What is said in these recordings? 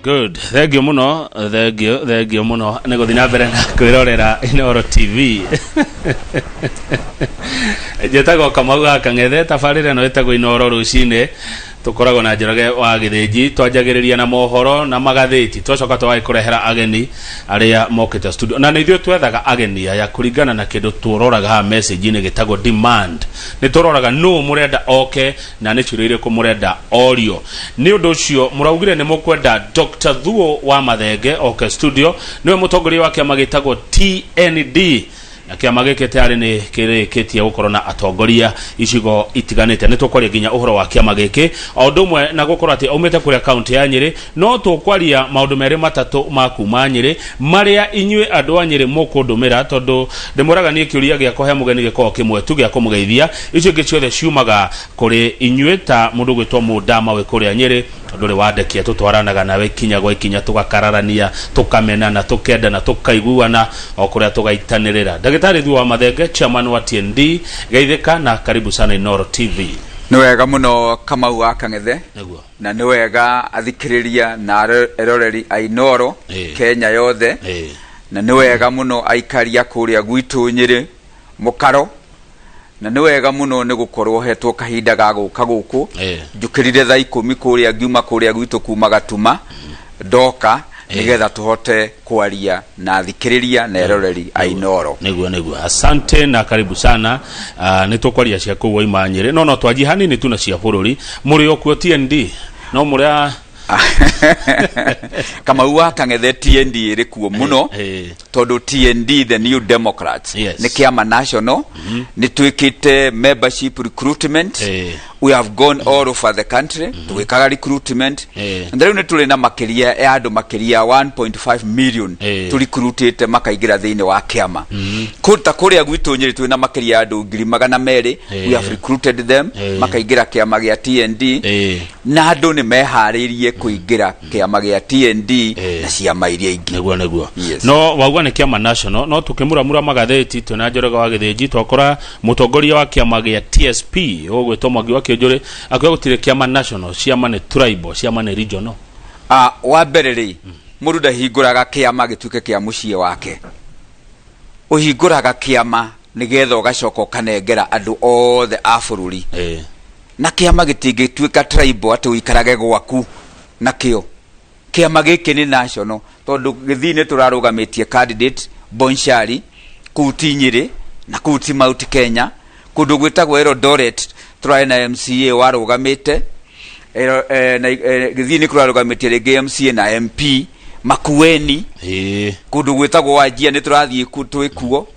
Good, thank you muno, thank you, thank you muno nĩ gũthiĩ na mbere na kwĩrorera Inooro TV. Njĩtagwo Kamau wa Kang'ethe, tabarĩra ĩno ĩtagwo Inooro rũcinĩ. Tũkoragwo na Njoroge wa Gĩthĩnji, twanjagĩrĩria na mohoro na magathĩti, twacoka tũgagĩkũrehera ageni arĩa mokĩte studio. Na nĩ ithuĩ twethaga ageni aya kũringana na kĩndũ tũroraga haha message-inĩ gĩtagwo demand. Nĩ tũroraga nũ mũrenda oke na nĩ ciũria irĩkũ mũrenda orio. Nĩ ũndũ ũcio mũraugire nĩ mũkwenda Dr. Thuo wa Mathenge oke studio, nĩwe mũtongoria wa kĩama gĩtagwo TND, na kĩama gĩkĩ tayarĩ nĩ kĩrĩkĩtie gũkorwo na atongoria icigo itiganĩte. Nĩ tũkwaria nginya ũhoro wa kĩama gĩkĩ o ũndũ ũmwe na gũkorwo atĩ aumĩte kũrĩa kaunti ya Nyĩrĩ. No tũkwaria maũndũ merĩ matatũ ma kuma Nyĩrĩ marĩa inyuĩ andũ a Nyĩrĩ mũkũndũmĩra, tondũ ndĩmwĩraga niĩ kĩũria gĩakwa he mũgeni gĩkoragwo kĩmwe tu gĩa kũmũgeithia, icio ingĩ ciothe ciumaga kũrĩ inyuĩ, ta mũndũ gwĩtwo Mũndama wĩ kũrĩa Nyĩrĩ. Ndũrĩ wandekia, tũtwaranaga nawe ikinya gwa ikinya, tũgakararania, tũkamenana, tũkendana, tũkaiguana, o kũrĩa tũgaitanĩrĩra. Ndagĩtarĩ Thuo wa Mathenge, chairman wa TND, geithĩka na karibu sana Inooro TV. Nĩ wega mũno Kamau wa Kang'ethe. Nĩguo. Na nĩ wega athikĩrĩria na eroreri a Inooro Kenya yothe. Na nĩ wega mũno aikari a kũrĩa gwitũ Nyĩrĩ Mũkaro. Na nĩ wega mũno nĩ gũkorwo hetwo kahinda ga gũka gũkũ. Njũkĩrire thaa 10 kũrĩa ngiuma kũrĩa gwitũ kuma Gatuma ndoka nĩgetha tũhote kwaria na athikĩrĩria na eroreri a Inooro. Nĩguo, nĩguo, asante na karibu sana. Nĩ tũkwaria cia kũu waima Nyĩrĩ, no twanjie hanini tu na cia bũrũri. Mũrĩ o kuo TND? No mũrĩ a Kamau wa Kang'ethe, TND ĩrĩ kuo mũno tondũ TND, the New Democrats, nĩ kĩama national. Nĩ twĩkĩte membership recruitment. We have gone all over the country tũgĩkaga recruitment. Na rĩu nĩ tũrĩ na makĩria ya andũ makĩria 1.5 million tũrecruitĩte makaingĩra thĩinĩ wa kĩama. Ta kũrĩa gwitũ Nyĩrĩ twĩ na makĩria ya andũ 200,000. We have recruited them makaingĩra kĩama gĩa TND. Na andũ nĩ meharĩirie kũingĩra kĩama gĩa TND na ciama iria ingĩ. Nĩguo, nĩguo. Yes. No wauga nĩ kĩama national, no tũkĩmuramura magathĩti twĩna Njoroge wa Gĩthĩnji twakora mũtongoria wa kĩama gĩa TSP ũgwĩtwo Mwangi wa Kĩũnjũrĩ akiuga gũtirĩ kĩama national, ciama nĩ tribal, ciama nĩ regional. Ah, wa mbere rĩ, mũndũ ndahingũraga kĩama gĩtuĩke kĩa mũciĩ wake. Ũhingũraga kĩama nĩgetha ũgacoka ũkanengera andũ othe a bũrũri. Na kĩama gĩtingĩtuĩka tribal atĩ ũikarage gwaku nakĩo. Kĩama gĩkĩ nĩ national, tondũ Gĩthii nĩ tũrarũgamĩtie candidate Bonchari, kũu ti Nyĩrĩ na kũu ti Mount Kenya. Kũndũ gwĩtagwo Eldoret tũrarĩ na MCA warũgamĩte. Na Gĩthii nĩ kũrarũgamĩtie rĩngĩ MCA na MP. Makueni, kũndũ gwĩtagwo Wajir nĩ tũrathiĩ twĩ kuo.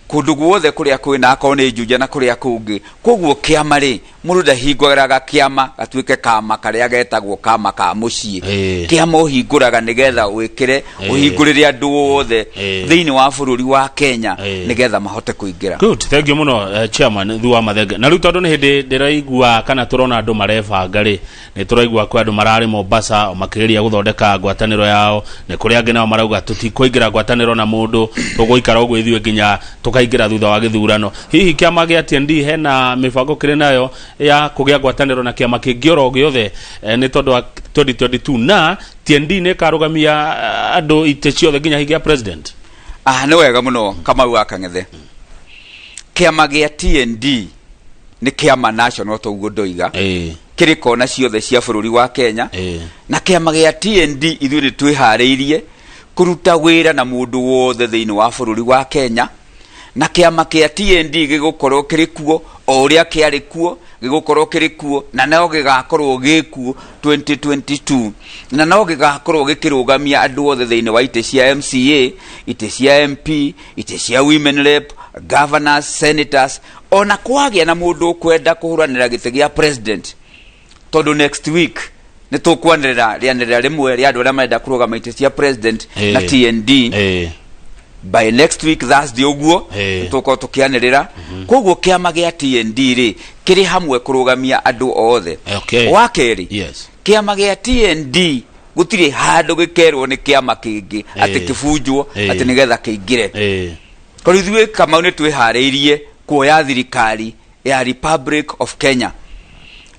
Kũndũ guothe kũrĩa kwĩna, akorwo nĩ Juja na kũrĩa kũngĩ. Koguo kĩama rĩ, mũndũ ndahingũraga kĩama gatuĩke kama karĩa getagwo kama ka mũciĩ. Kĩama ũhingũraga nĩgetha wĩkĩre ũhingũrĩre andũ othe thĩinĩ wa bũrũri wa Kenya nĩgetha mahote kũingĩra. Good, thank you mũno, chairman Thuo wa Mathenge. Na rĩu tondũ nĩ hĩndĩ ndĩraigua kana tũrona andũ marebanga rĩ, nĩ tũraigua kwĩ andũ mararĩ Mombasa makĩgeria gũthondeka ngwatanĩro yao, nĩ kũrĩ angĩ nao marauga tũtikũingĩra ngwatanĩro na mũndũ, tũgũikara ũguo ithuĩ nginya tũkaingĩra thutha wa gĩthurano. Hihi kĩama gĩa TND hena mĩbango kĩrĩ nayo ya kũgĩa ngwatanĩro na kĩama kĩngĩ oro gĩothe, nĩ tondũ wa 2022, na TND nĩ ĩkarũgamia andũ itĩ ciothe nginya hingi ya president? Ah, nĩ wega mũno Kamau wa Kang'ethe. Kĩama gĩa TND nĩ kĩama national, toguo ndoiga, kĩrĩ kona ciothe cia bũrũri wa Kenya. Na kĩama gĩa TND ithuĩ nĩ twĩharĩirie kũruta wĩra na mũndũ wothe thĩinĩ wa bũrũri wa Kenya. Na kĩama kĩa TND gĩgũkorwo kĩrĩ kuo o ũrĩa kĩarĩ kuo, gĩgũkorwo kĩrĩ kuo na no gĩgakorwo gĩ kuo 2022, na no gĩgakorwo gĩkĩrũgamia andũ othe thĩinĩ wa itĩ cia MCA, itĩ cia MP, itĩ cia women rep, governors, senators, ona kwagĩa na mũndũ ũkwenda kũhũranĩra gĩtĩ gĩa president, tondũ next week nĩ tũkwanĩrĩra rĩanĩrĩra rĩmwe rĩa andũ arĩa marenda kũrũgama itĩ cia president na TND. By next week Thursday ũguo tũkorwo tũkĩanĩrĩra. Koguo kĩama gĩa TND rĩ, kĩrĩ hamwe kũrũgamia andũ othe. Wa kerĩ, kĩama gĩa TND gũtirĩ handũ gĩkerwo nĩ kĩama kĩngĩ atĩ kĩbunjwo atĩ nĩgetha kĩingĩre. Tondũ ithuĩ Kamau nĩ twĩharĩirie kuoya thirikari ya Republic of Kenya,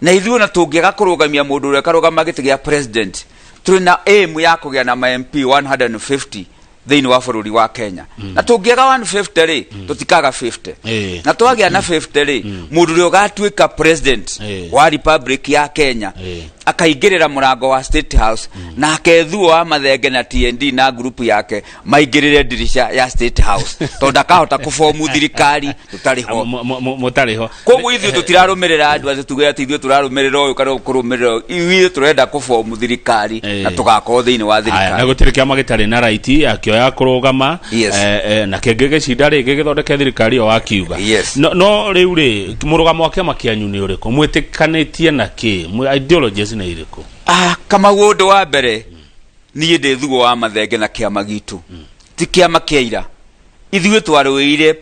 na ithuĩ ona tũngĩaga kũrũgamia mũndũ ũrĩa karũgama gĩtĩ gĩa president. Tũrĩ na aim ya kũgĩa na ma MP 150 thĩinĩ wa bũrũri wa Kenya, na tũngĩaga 150 rĩ, tũtikaga 50. Na twagĩa na 50 rĩ, mũndũ ũrĩa ũgatuĩka president wa Republic ya Kenya akaingĩrĩra mũrango wa State House, nake Thuo wa Mathenge na TND na group yake maingĩrĩre ndirisha ya State House, tondũ ndakahota kũbomu thirikari tũtarĩ ho. Mũtarĩ ho. Koguo ithuĩ tũtirarũmĩrĩra andũ atĩ tuge atĩ ithuĩ tũrarũmĩrĩra ũyũ kana kũrũmĩrĩra ũyũ. Ithuĩ tũrenda kũbomu thirikari na tũgakorwo thĩinĩ wa Aya, na thirikari. Gũtirĩ kĩama gĩtarĩ na right yakĩo ya kũrũgama. Na kĩngĩ gĩcinda rĩ, gĩgĩthondeke thirikari ĩyo wakiuga. No rĩu rĩ, mũrũgamo wa kĩama kĩanyu nĩ ũrĩkũ? Mwĩtĩkanĩtie na kĩ? Ideologies nĩ irĩkũ? Ah, Kamau, ũndũ wa mbere, niĩ ndĩ Thuo wa Mathenge na kĩama gitũ ti kĩama kĩa ira. Ithuĩ twarũĩire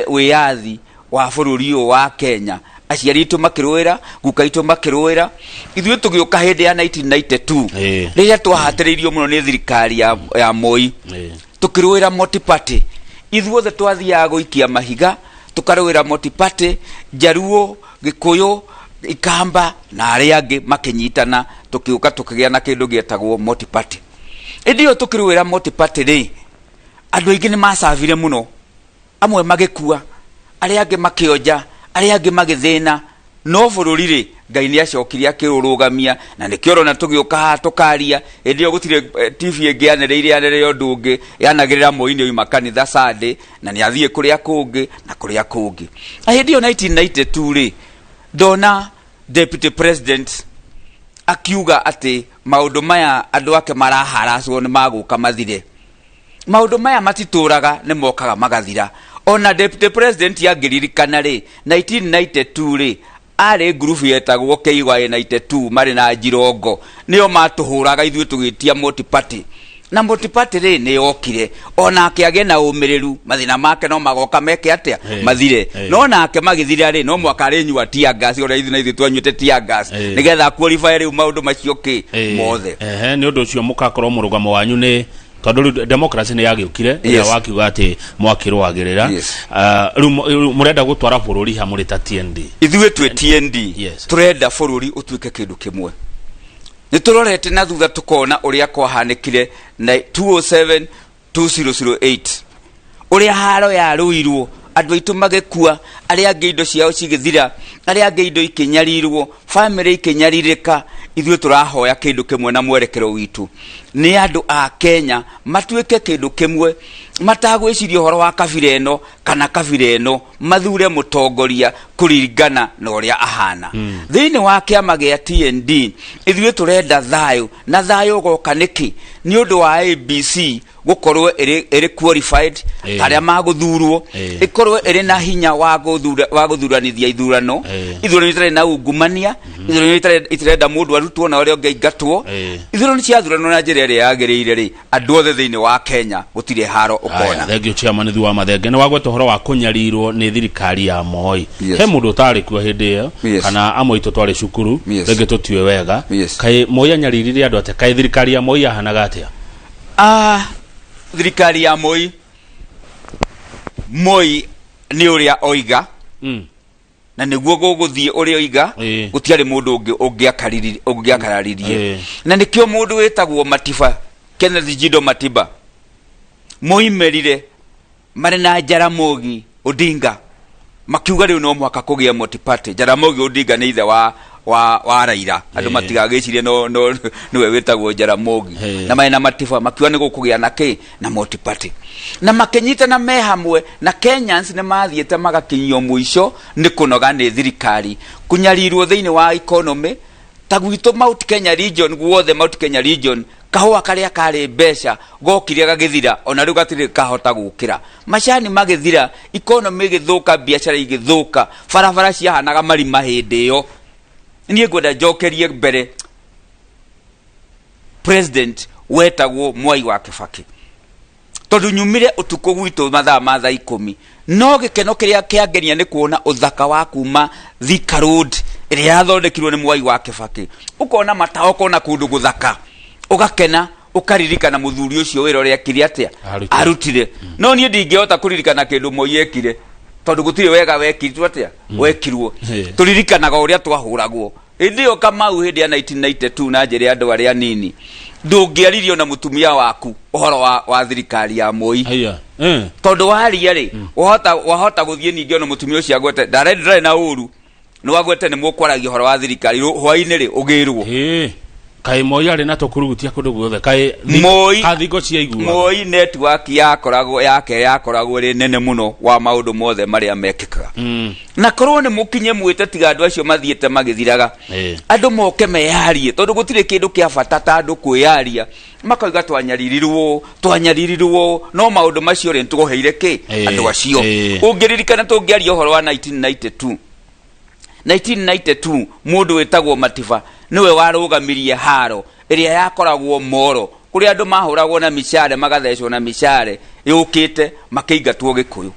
wĩyathi wa bũrũri ũyũ wa Kenya, aciari aitũ makĩrũĩra, guka aitũ makĩrũĩra. Ithuĩ tũgĩũka hĩndĩ ya 1992, rĩrĩa twahatĩrĩirio mũno nĩ thirikari ya Moi, tũkĩrũĩra multi-party. Ithuothe twathiaga gũikia mahiga, tũkarũĩra multi-party, Njaruo, Gĩkũyũ, Ikamba na arĩa angĩ makĩnyitana, tũkĩũka tũkĩgĩa na kĩndũ gĩetagwo multi-party. Ĩndĩ ĩyo tũkĩrũĩra multi-party rĩ, andũ aingĩ nĩ macabire mũno, amwe magĩkua, arĩa angĩ makĩonja, arĩa angĩ magĩthĩna, no bũrũri rĩ, Ngai nĩ acokire akĩũrũgamia, na nĩkĩo ũrona tũgĩũka haha tũkaria. Hĩndĩ ĩyo gũtirĩ TV ĩngĩ yanĩrĩire yanĩrĩre ũndũ ũngĩ, yanagĩrĩra Moi nĩ oima kanitha Sunday na nĩ athiĩ kũrĩa kũngĩ na kũrĩa kũngĩ. Na hĩndĩ ĩyo 1992 rĩ, ndona deputy president akiuga atĩ maũndũ maya andũ ake maraharacwo nĩ magũka mathire. Maũndũ maya matitũraga, nĩ mokaga magathira. Ona deputy president angĩririkana rĩ, 1992 rĩ, arĩ ngurubu yetagwo KY92 marĩ na Njirongo, nĩo matũhũraga ithuĩ tũgĩtia multi party, na multi party rĩ, nĩ yokire. Onake agĩe na ũmĩrĩru, mathĩna make no magoka meke atĩa? Mathire. No nake magĩthira rĩ, no mwaka arĩnyua tear gas ũrĩa ithuĩ na ithuĩ twanyuĩte tear gas, nĩgetha qualify rĩu maũndũ macio kĩ mothe. Ehe, nĩ ũndũ ũcio mũkakorwo mũrũgamo wanyu nĩ tondũ rĩu democracy nĩ yagĩũkire ĩrĩa wakiuga atĩ mwakĩrũagĩrĩra. Ah, rĩu rĩu mũrenda gũtwara bũrũri ha mũrĩ ta TND? Ithuĩ twĩ TND, tũrenda bũrũri ũtuĩke kĩndũ kĩmwe. Nĩ tũrorete na thutha tũkona ũrĩa kwahanĩkire na 207 2008, ũrĩa haro yarũirwo, andũ aitũ magĩkua, arĩa angĩ indo ciao cigĩthira, arĩa angĩ indo ikĩnyarirwo, bamĩrĩ ikĩnyarirĩka. Ithuĩ tũrahoya kĩndũ kĩmwe, na mwerekero witũ nĩ andũ a Kenya matuĩke kĩndũ kĩmwe, matagwĩciria ũhoro wa kabira ĩno kana kabira ĩno, mathure mũtongoria kũringana na ũrĩa ahana. Thĩinĩ wa kĩama gĩa TND, ithuĩ tũrenda thayũ, na thayũ ũgoka nĩkĩ? Nĩ ũndũ wa ABC gũkorwo ĩrĩ qualified, arĩa magũthurwo, ĩkorwo ĩrĩ na hinya wa gũthuranithia ithurano, ithurano itarĩ na ungumania, ithurano itarenda mũndũ arutwo na ũrĩa ũngĩ aingatwo. Ithurano ciathuranwo na njĩra ĩrĩa yagĩrĩire rĩ, andũ othe thĩinĩ wa Kenya gũtirĩ haro ũkona. Thengiũ, chairman Thuo wa Mathenge. Nĩ wagweta ũhoro wa kũnyarirwo nĩ thirikari ya Moi. He mũndũ ũtarĩ kuo hĩndĩ ĩyo, kana amwe aitũ twarĩ cukuru, rĩngĩ tũtiũĩ wega. Kaĩ Moi anyaririre andũ atĩa? Kaĩ thirikari ya Moi yahanaga atĩa? Ah, thirikari ya Moi, Moi nĩ ũrĩa oiga, na nĩguo gũgũthiĩ ũrĩa oiga. Gũtiarĩ mũndũ ũngĩ ũngĩakararirie. Na nĩkĩo mũndũ wĩtagwo Matiba, Kenneth Jindo Matiba, moimĩrire marĩ na Jaramogi Odinga, makiuga rĩu no mũhaka kũgĩe multi-party. Jaramogi Odinga nĩ ithe wa Raila, andũ matigagĩcirie no nĩwe wĩtagwo Jaramogi. Na marĩ na Matiba makiuga nĩ gũkũgĩa na kĩ na multi-party, na makĩnyitana me hamwe, na Kenyans nĩ mathiĩte magakinyio mũico nĩ kũnoga nĩ thirikari, kũnyarirwo thĩinĩ wa economy. Ta gwitũ Mount Kenya region guothe, Mount Kenya region, kahũa karĩa karĩ mbeca gokire gagĩthira, ona rĩu gatirĩ kahota gũkĩra. Macani magĩthira, economy ĩgĩthũka, biacara igĩthũka, barabara ciahanaga marima hĩndĩ ĩyo. Niĩ ngwenda njokerie mbere president wetagwo Mwai wa Kibaki, tondũ nyumire ũtukũ gwitũ mathaa ma thaa 10, no gĩkeno kĩrĩa kĩangenia nĩ kuona ũthaka wa kuma Thika Road ĩrĩa yathondekirwo nĩ Mwai wa Kibaki. Ũkona matawa, ũkona kũndũ gũthaka, ũgakena, ũkaririkana mũthuri ũcio wĩra ũrĩa ekire atĩa. Arutire. Arutire. No niĩ ndingĩhota kũririkana kĩndũ Moi ekire, tondũ gũtirĩ wega wekirwo atĩa, wekirwo. Tũririkanaga ũrĩa twahũragwo hĩndĩ ĩyo, Kamau, hĩndĩ ya 1992. Na njĩre andũ arĩa anini, Ndũngĩaririe na mũtumia waku ũhoro wa thirikari ya Moi. Aya. Eh. Tondũ waria rĩ, wahota gũthiĩ ningĩ ona mũtumia ũcio agwete ndarĩ na ũru, nĩ wagwete nĩ mũkwaragia ũhoro wa thirikari hwainĩ rĩ, ũgĩrwo. Ĩĩ. Kaĩ Moi arĩ na tũkurugutia kũndũ guothe, kaĩ Moi ka thingo ciaigua. Moi network yakoragwo yake yakoragwo ĩrĩ nene mũno wa maũndũ mothe marĩa mekĩkaga. Na korwo nĩ mũkinye mwĩte tiga andũ acio mathiĩte magĩthiraga, andũ moke meyarie, tondũ gũtirĩ kĩndũ kĩa bata ta andũ kwĩyaria, makauga twanyaririrwo, twanyaririrwo, no maũndũ macio rĩ, nĩtwoheire kĩ andũ acio. Ũngĩririkana tũngĩaria ũhoro wa 1992, 1992 mũndũ wĩtagwo Matiba nĩwe warũgamirie haro ĩrĩa yakoragwo Moro, kũrĩa andũ mahũragwo na micare, magathecwo na micare yũkĩte makĩingatwo Gĩkũyũ.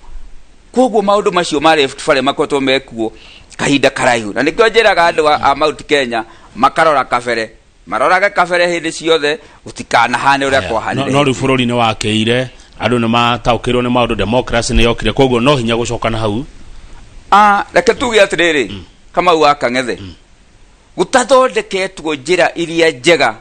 Koguo maũndũ macio ma Rift Valley makoretwo mekuo kahinda karaihu, na nĩkĩo njĩraga andũ a Mount Kenya makarora kabere, marorage kabere hĩndĩ ciothe, gũtikanahane ũrĩa kwahanire. No rĩu bũrũri nĩ wakĩire, andũ nĩ mataũkĩirwo nĩ maũndũ, democracy nĩ yokire, koguo no hinya gũcoka na hau. Reke tuge atĩrĩrĩ, Kamau wa Kang'ethe, gũtathondeketwo njĩra iria njega,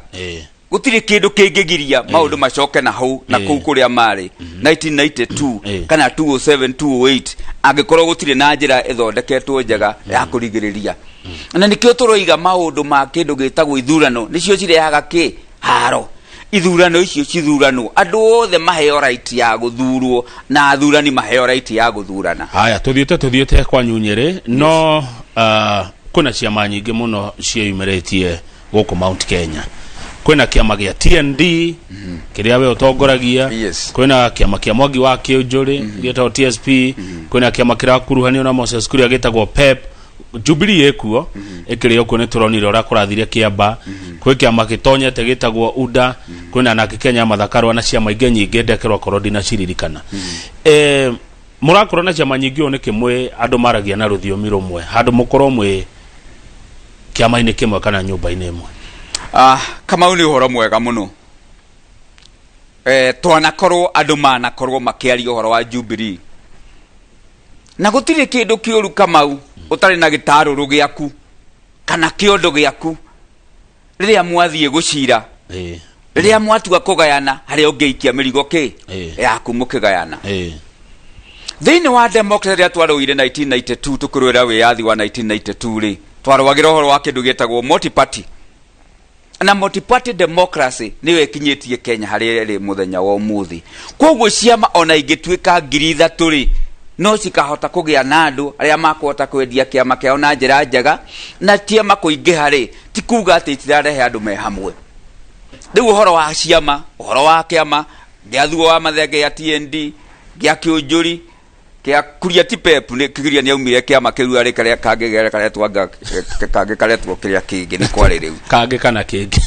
gũtirĩ kĩndũ kĩngĩgiria maũndũ macoke na hau na kũu kũrĩa marĩ 1992 kana 207, 208, angĩkorwo gũtirĩ na njĩra ĩthondeketwo njega ya kũrigĩrĩria. Na nĩkĩo tũroiga maũndũ ma kĩndũ gĩtagwo ithurano nĩcio cirehaga kĩ haro. Ithurano icio cithuranwo, andũ othe maheo right ya gũthurwo na athurani maheo right ya gũthurana. Haya, tũthiĩte kwanyu Nyĩrĩ, no kwĩna ciama nyingĩ mũno ciĩyumĩrĩtie gũkũ Mount Kenya. Kwĩna kĩama gĩa TND kĩrĩa we ũtongoragia, kwĩna kĩama kĩa Mwangi wa Kĩũnjũrĩ gĩtagwo TSP, kwĩna kĩama kĩrakuruhanio na Moses Kuria gĩtagwo PEP, Jubilee ĩkuo ĩkĩrĩ okuo, nĩ tũronire ũrĩa kũrathire Kĩamba, kwĩ kĩama gĩtonyete gĩtagwo UDA, kwĩna nake Kenya Mathakarwa na ciama ingĩ nyingĩ ndekerwo korwo ndinaciririkana. Mũrakorwo na ciama nyingĩ ũũ nĩkĩ mwĩ andũ maragia na rũthiomi rũmwe handũ mũkorwo mwĩ kĩama-inĩ kĩmwe kana nyũmba-inĩ ĩmwe? Kamau, nĩ ũhoro mwega mũno. Twanakorwo andũ manakorwo makĩaria ũhoro wa Jubilee, na gũtirĩ kĩndũ kĩũru, Kamau, ũtarĩ na gĩtarũrũ gĩaku kana kĩondo gĩaku rĩrĩa mwathiĩ gũcira, rĩrĩa mwatua kũgayana harĩa ũngĩikia mĩrigo kĩ yaku mũkĩgayana. Thĩinĩ wa democracy, rĩrĩa twarũire 1992, tũkĩrũĩra wĩyathi wa 1992 rĩ, twarũagĩra ũhoro wa kĩndũ gĩtagwo multi-party, na multi-party democracy nĩyo ĩkinyĩtie Kenya harĩa ĩrĩ mũthenya wa ũmũthĩ. Koguo ciama ona ingĩtuĩka 3,000 rĩ, no cikahota kũgĩa na andũ arĩa makũhota kwendia kĩama kĩao na njĩra njega. Na ciama kũingĩha rĩ, ti kuga atĩ itirarehe andũ me hamwe. Rĩu ũhoro wa ciama, ũhoro wa kĩama gĩa Thuo wa Mathenge, gĩa TND, gĩa Kĩũnjũri, kĩa Kuria, ti PEP, nĩ Kuria nĩ aumire kĩama kĩu, arĩ karĩa kangĩ karetwo anga kangĩ karetwo kĩrĩa kĩngĩ nĩ kwarĩ rĩu. Kangĩ kana kĩngĩ.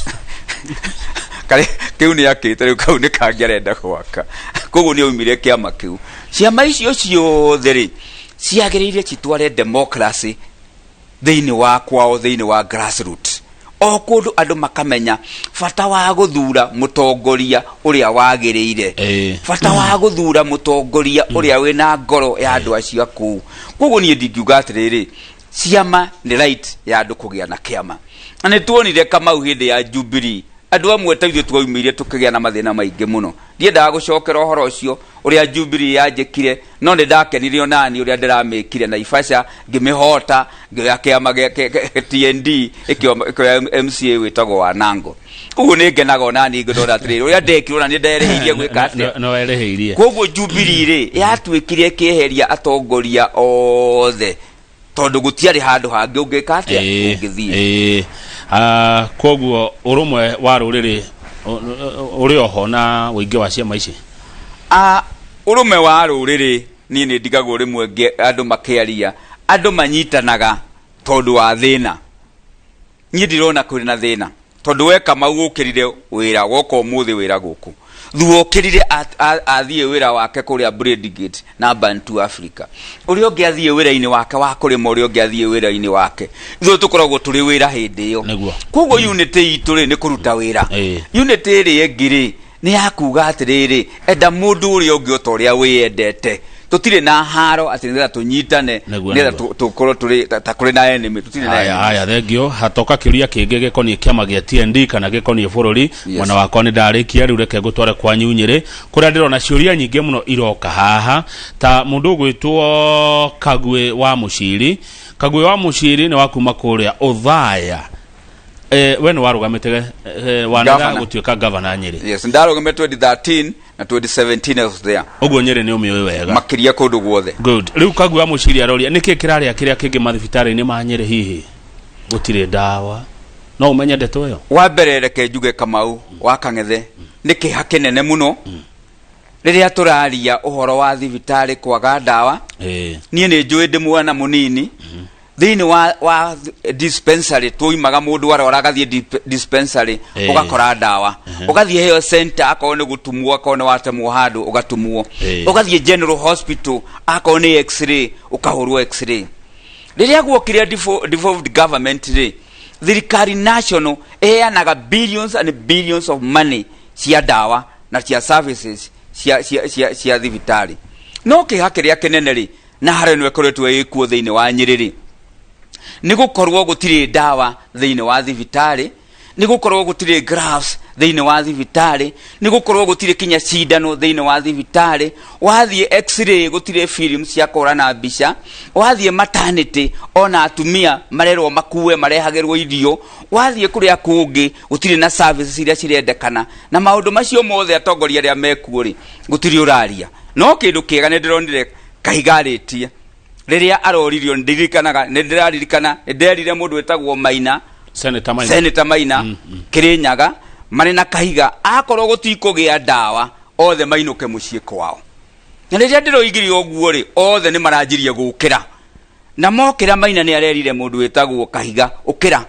Karĩa kĩu nĩ akĩte rĩu, kau nĩ kangĩ arenda gwaka, koguo nĩ aumire kĩama kĩu. Ciama icio ciothe rĩ, ciagĩrĩire citware democracy thĩinĩ wa kwao, thĩinĩ wa grassroots, o kũndũ andũ makamenya bata wa gũthura mũtongoria ũrĩa wagĩrĩire, bata wa gũthura mũtongoria ũrĩa wĩna ngoro ya andũ acio a kũu. Koguo niĩ ndingiuga atĩrĩrĩ, ciama nĩ right ya andũ kũgĩa na kĩama. Na nĩ tuonire, Kamau, hĩndĩ ya Jubilee andũ amwe ta ithuĩ twaumĩire tũkĩgĩa na mathĩna maingĩ mũno. Ndiendaga gũcokera ũhoro ũcio ũrĩa Jubilee yanjĩkire, no nĩ ndakenire onani ũrĩa ndĩramĩkire Naivasha, ngĩmĩhota, ngĩoya kĩama gĩa TND, ĩkĩoya MCA wĩtagwo Wanango. Koguo nĩ ngenaga onani ngĩndona atĩrĩrĩ, ũrĩa ndekire ona nĩ nderĩhĩirie gwĩka atĩa. No werĩhĩirie. Koguo Jubilee rĩ, yatuĩkire ĩkĩeheria atongoria othe, tondũ gũtiarĩ handũ hangĩ ũngĩka atĩa, ũngĩthiĩ. Koguo ũrũmwe wa rũrĩrĩ ũrĩ oho na ũingĩ wa ciama ici? Ũrũme wa rũrĩrĩ, niĩ nĩ ndigagwo rĩmwe andũ makĩaria, andũ manyitanaga tondũ wa thĩna. Niĩ ndirona kwĩna na thĩna, tondũ we Kamau ũkĩrire wĩra woka ũmũthĩ wĩra gũkũ, thuo ũkĩrire athiĩ wĩra wake kũrĩa Bradgate na Bantu Africa, ũrĩa ũngĩ athiĩ wĩra-inĩ wake wa kũrĩma, ũrĩa ũngĩ athiĩ wĩra-inĩ wake. Ithuĩ tũkoragwo tũrĩ wĩra hĩndĩ ĩyo. Koguo unity itũ rĩ, nĩ kũruta wĩra. Unity ĩrĩa ĩngĩ rĩ, Nĩ ya kuga atĩrĩrĩ, enda mũndũ ũrĩa ũngĩ o ta ũrĩa wĩyendete. Tũtirĩ na haro atĩ nĩgetha tũnyitane, nĩgetha tũkorwo tũrĩ ta kũrĩ na enemy. Tũtirĩ na Haya, enemy. Haya, thengio. Hatoka kĩũria kĩngĩ gĩkoniĩ kĩama gĩa TND kana gĩkoniĩ bũrũri. Mwena wakwa nĩ ndarĩkia, rĩu reke ngũtware kwanyu Nyĩrĩ, kũrĩa ndĩrona ciũria nyingĩ mũno iroka haha, ta mũndũ ũgwĩtwo Kagwĩ wa Mũciri. Kagwĩ wa Mũciri nĩ wa kuma kũrĩa Ũthaya. We nĩ warũgamĩte, wanetha Governor. gũtuĩka gavana Nyĩrĩ. Yes, ndarũgamire 2013 na 2017 I was there. Ũguo Nyĩrĩ nĩ ũmĩũĩ wega. Makĩria kũndũ guothe. Good. Rĩu Kagwĩ wa Mũciri aroria nĩkĩ kĩrarĩa kĩrĩa kĩngĩ mathibitarĩ-inĩ ma Nyĩrĩ, hihi gũtirĩ ndawa? No ũmenye ndeto ĩyo? Wa mbere reke njuge, Kamau wa Kang'ethe, nĩ kĩeha kĩnene mũno rĩrĩa tũraria ũhoro wa thibitarĩ kwaga ndawa. Niĩ nĩ njũĩ ndĩ mwana mũnini thĩinĩ wa dispensary tuimaga, mũndũ arwara agathiĩ dispensary, ũgakora ndawa, ũgathiĩ health center, akorwo nĩ gũtumwo, akorwo nĩ watemwo handũ ũgatumwo, ũgathiĩ general hospital, akorwo nĩ x-ray ũkahũrwo x-ray. Rĩrĩa guokire devolved government rĩ, thirikari national ĩheanaga billions and billions of money cia ndawa na cia services cia thibitarĩ. No kĩeha kĩrĩa kĩnene rĩ, na harĩa ĩno ĩkoretwo ĩkuo thĩinĩ wa Nyĩrĩ rĩ, nĩ gũkorwo gũtirĩ ndawa thĩinĩ wa thibitarĩ, nĩ gũkorwo gũtirĩ gloves thĩinĩ wa thibitarĩ, nĩ gũkorwo gũtirĩ kinya cindano thĩinĩ wa thibitarĩ. Wathiĩ x-ray gũtirĩ film cia kũhũrana mbica. Wathiĩ maternity ona atumia marerwo makue marehagĩrwo irio. Wathiĩ kũrĩa kũngĩ gũtirĩ na services iria cirendekana. Na maũndũ macio mothe atongoria arĩa mekuo rĩ, gũtirĩ ũraria. No kĩndũ kĩega nĩ ndĩronire Kahiga arĩtie rĩrĩa aroririo, ndirikanaga, nĩ ndĩraririkana nĩ nderire mũndũ wĩtagwo Maina. Senator Maina. Senator Maina Kĩrĩnyaga marĩ na Kahiga, akorwo gũtikũgĩa ndawa othe mainũke mũciĩ kwao. Na rĩrĩa ndĩroigire ũguo rĩ, othe nĩ maranjirie gũkĩra na mokĩra. Maina nĩ arerire mũndũ wĩtagwo Kahiga, ũkĩra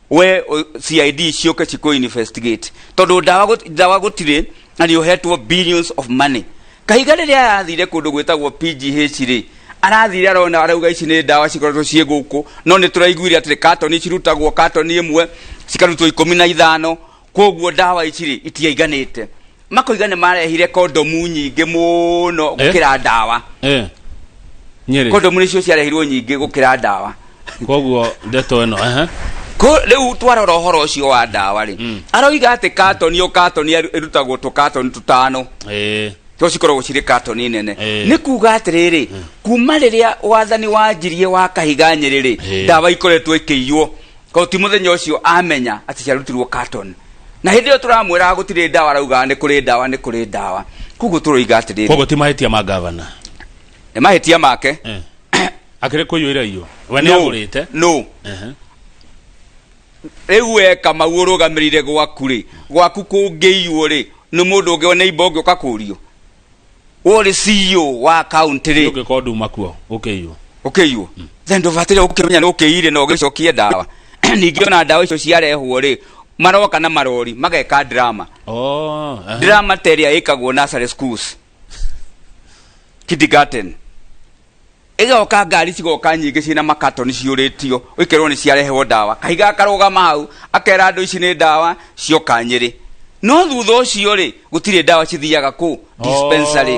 we, CID ciũke cikũ investigate tondũ ndawa gũtirĩ na nĩ ũhetwo billions of money. Kahiga rĩrĩa arathire kũndũ gwĩtagwo PGH rĩ, arathire arona, arauga ici nĩ ndawa cikoretwo ciĩ gũkũ, no nĩ tũraiguire atĩ katoni cirutagwo katoni ĩmwe cikarutwo 15, koguo ndawa ici rĩ itiaiganĩte. Makoiga nĩ marehire kondomu nyingĩ mũno gũkĩra ndawa. Nyĩrĩ. Kondomu nĩcio ciarehirwo nyingĩ gũkĩra ndawa. Koguo ndeto ĩno ehe. Rĩu twarora ũhoro ũcio wa ndawa rĩ, aroiga atĩ katoni o katoni ĩrutagwo tũkatoni tũtano, to cikoragwo cirĩ katoni nene. Nĩ kuga atĩrĩrĩ, kuma rĩrĩa wathani wanjirie wa Kahiga Nyĩrĩ rĩ, ndawa ikoretwo ikĩiywo. Ko ti mũthenya ũcio amenya atĩ ciarutirwo katoni, na hĩndĩ ĩyo tũramwĩraga gũtirĩ ndawa, araugaga nĩ kũrĩ ndawa, nĩ kũrĩ ndawa. Koguo tũroiga atĩrĩrĩ, Koguo ti mahĩtia ma gavana? Nĩ mahĩtia make. Akĩrĩ kũiywo iraiywo, we nĩ agũrĩte. No. Rĩu we Kamau ũrũgamĩrĩire gwaku rĩ, gwaku kũngĩiywo rĩ, nĩ mũndũ ũngĩ neighbor ũngĩ ũkakũrio? We ũrĩ CEO wa county rĩ, Ũngĩkorwo nduma kuo gũkĩiywo. Ũkĩiywo then ndũbataire gũkĩmenya nĩ ũkĩire na ũgĩcokie ndawa. Ningĩ ona ndawa icio ciarehwo rĩ, maroka na marori mageka drama. Oh, ehe. Drama ta ĩrĩa ĩkagwo nursery schools, kindergarten, ĩgoka ngari cigoka nyingĩ ciĩna makatoni ciũrĩtio, ũikerwo nĩ ciarehwo ndawa. Kahiga akarũgama hau akera andũ ici nĩ ndawa cioka Nyĩrĩ, no thutha ũcio rĩ, gũtirĩ ndawa cithiaga kũ dispensary.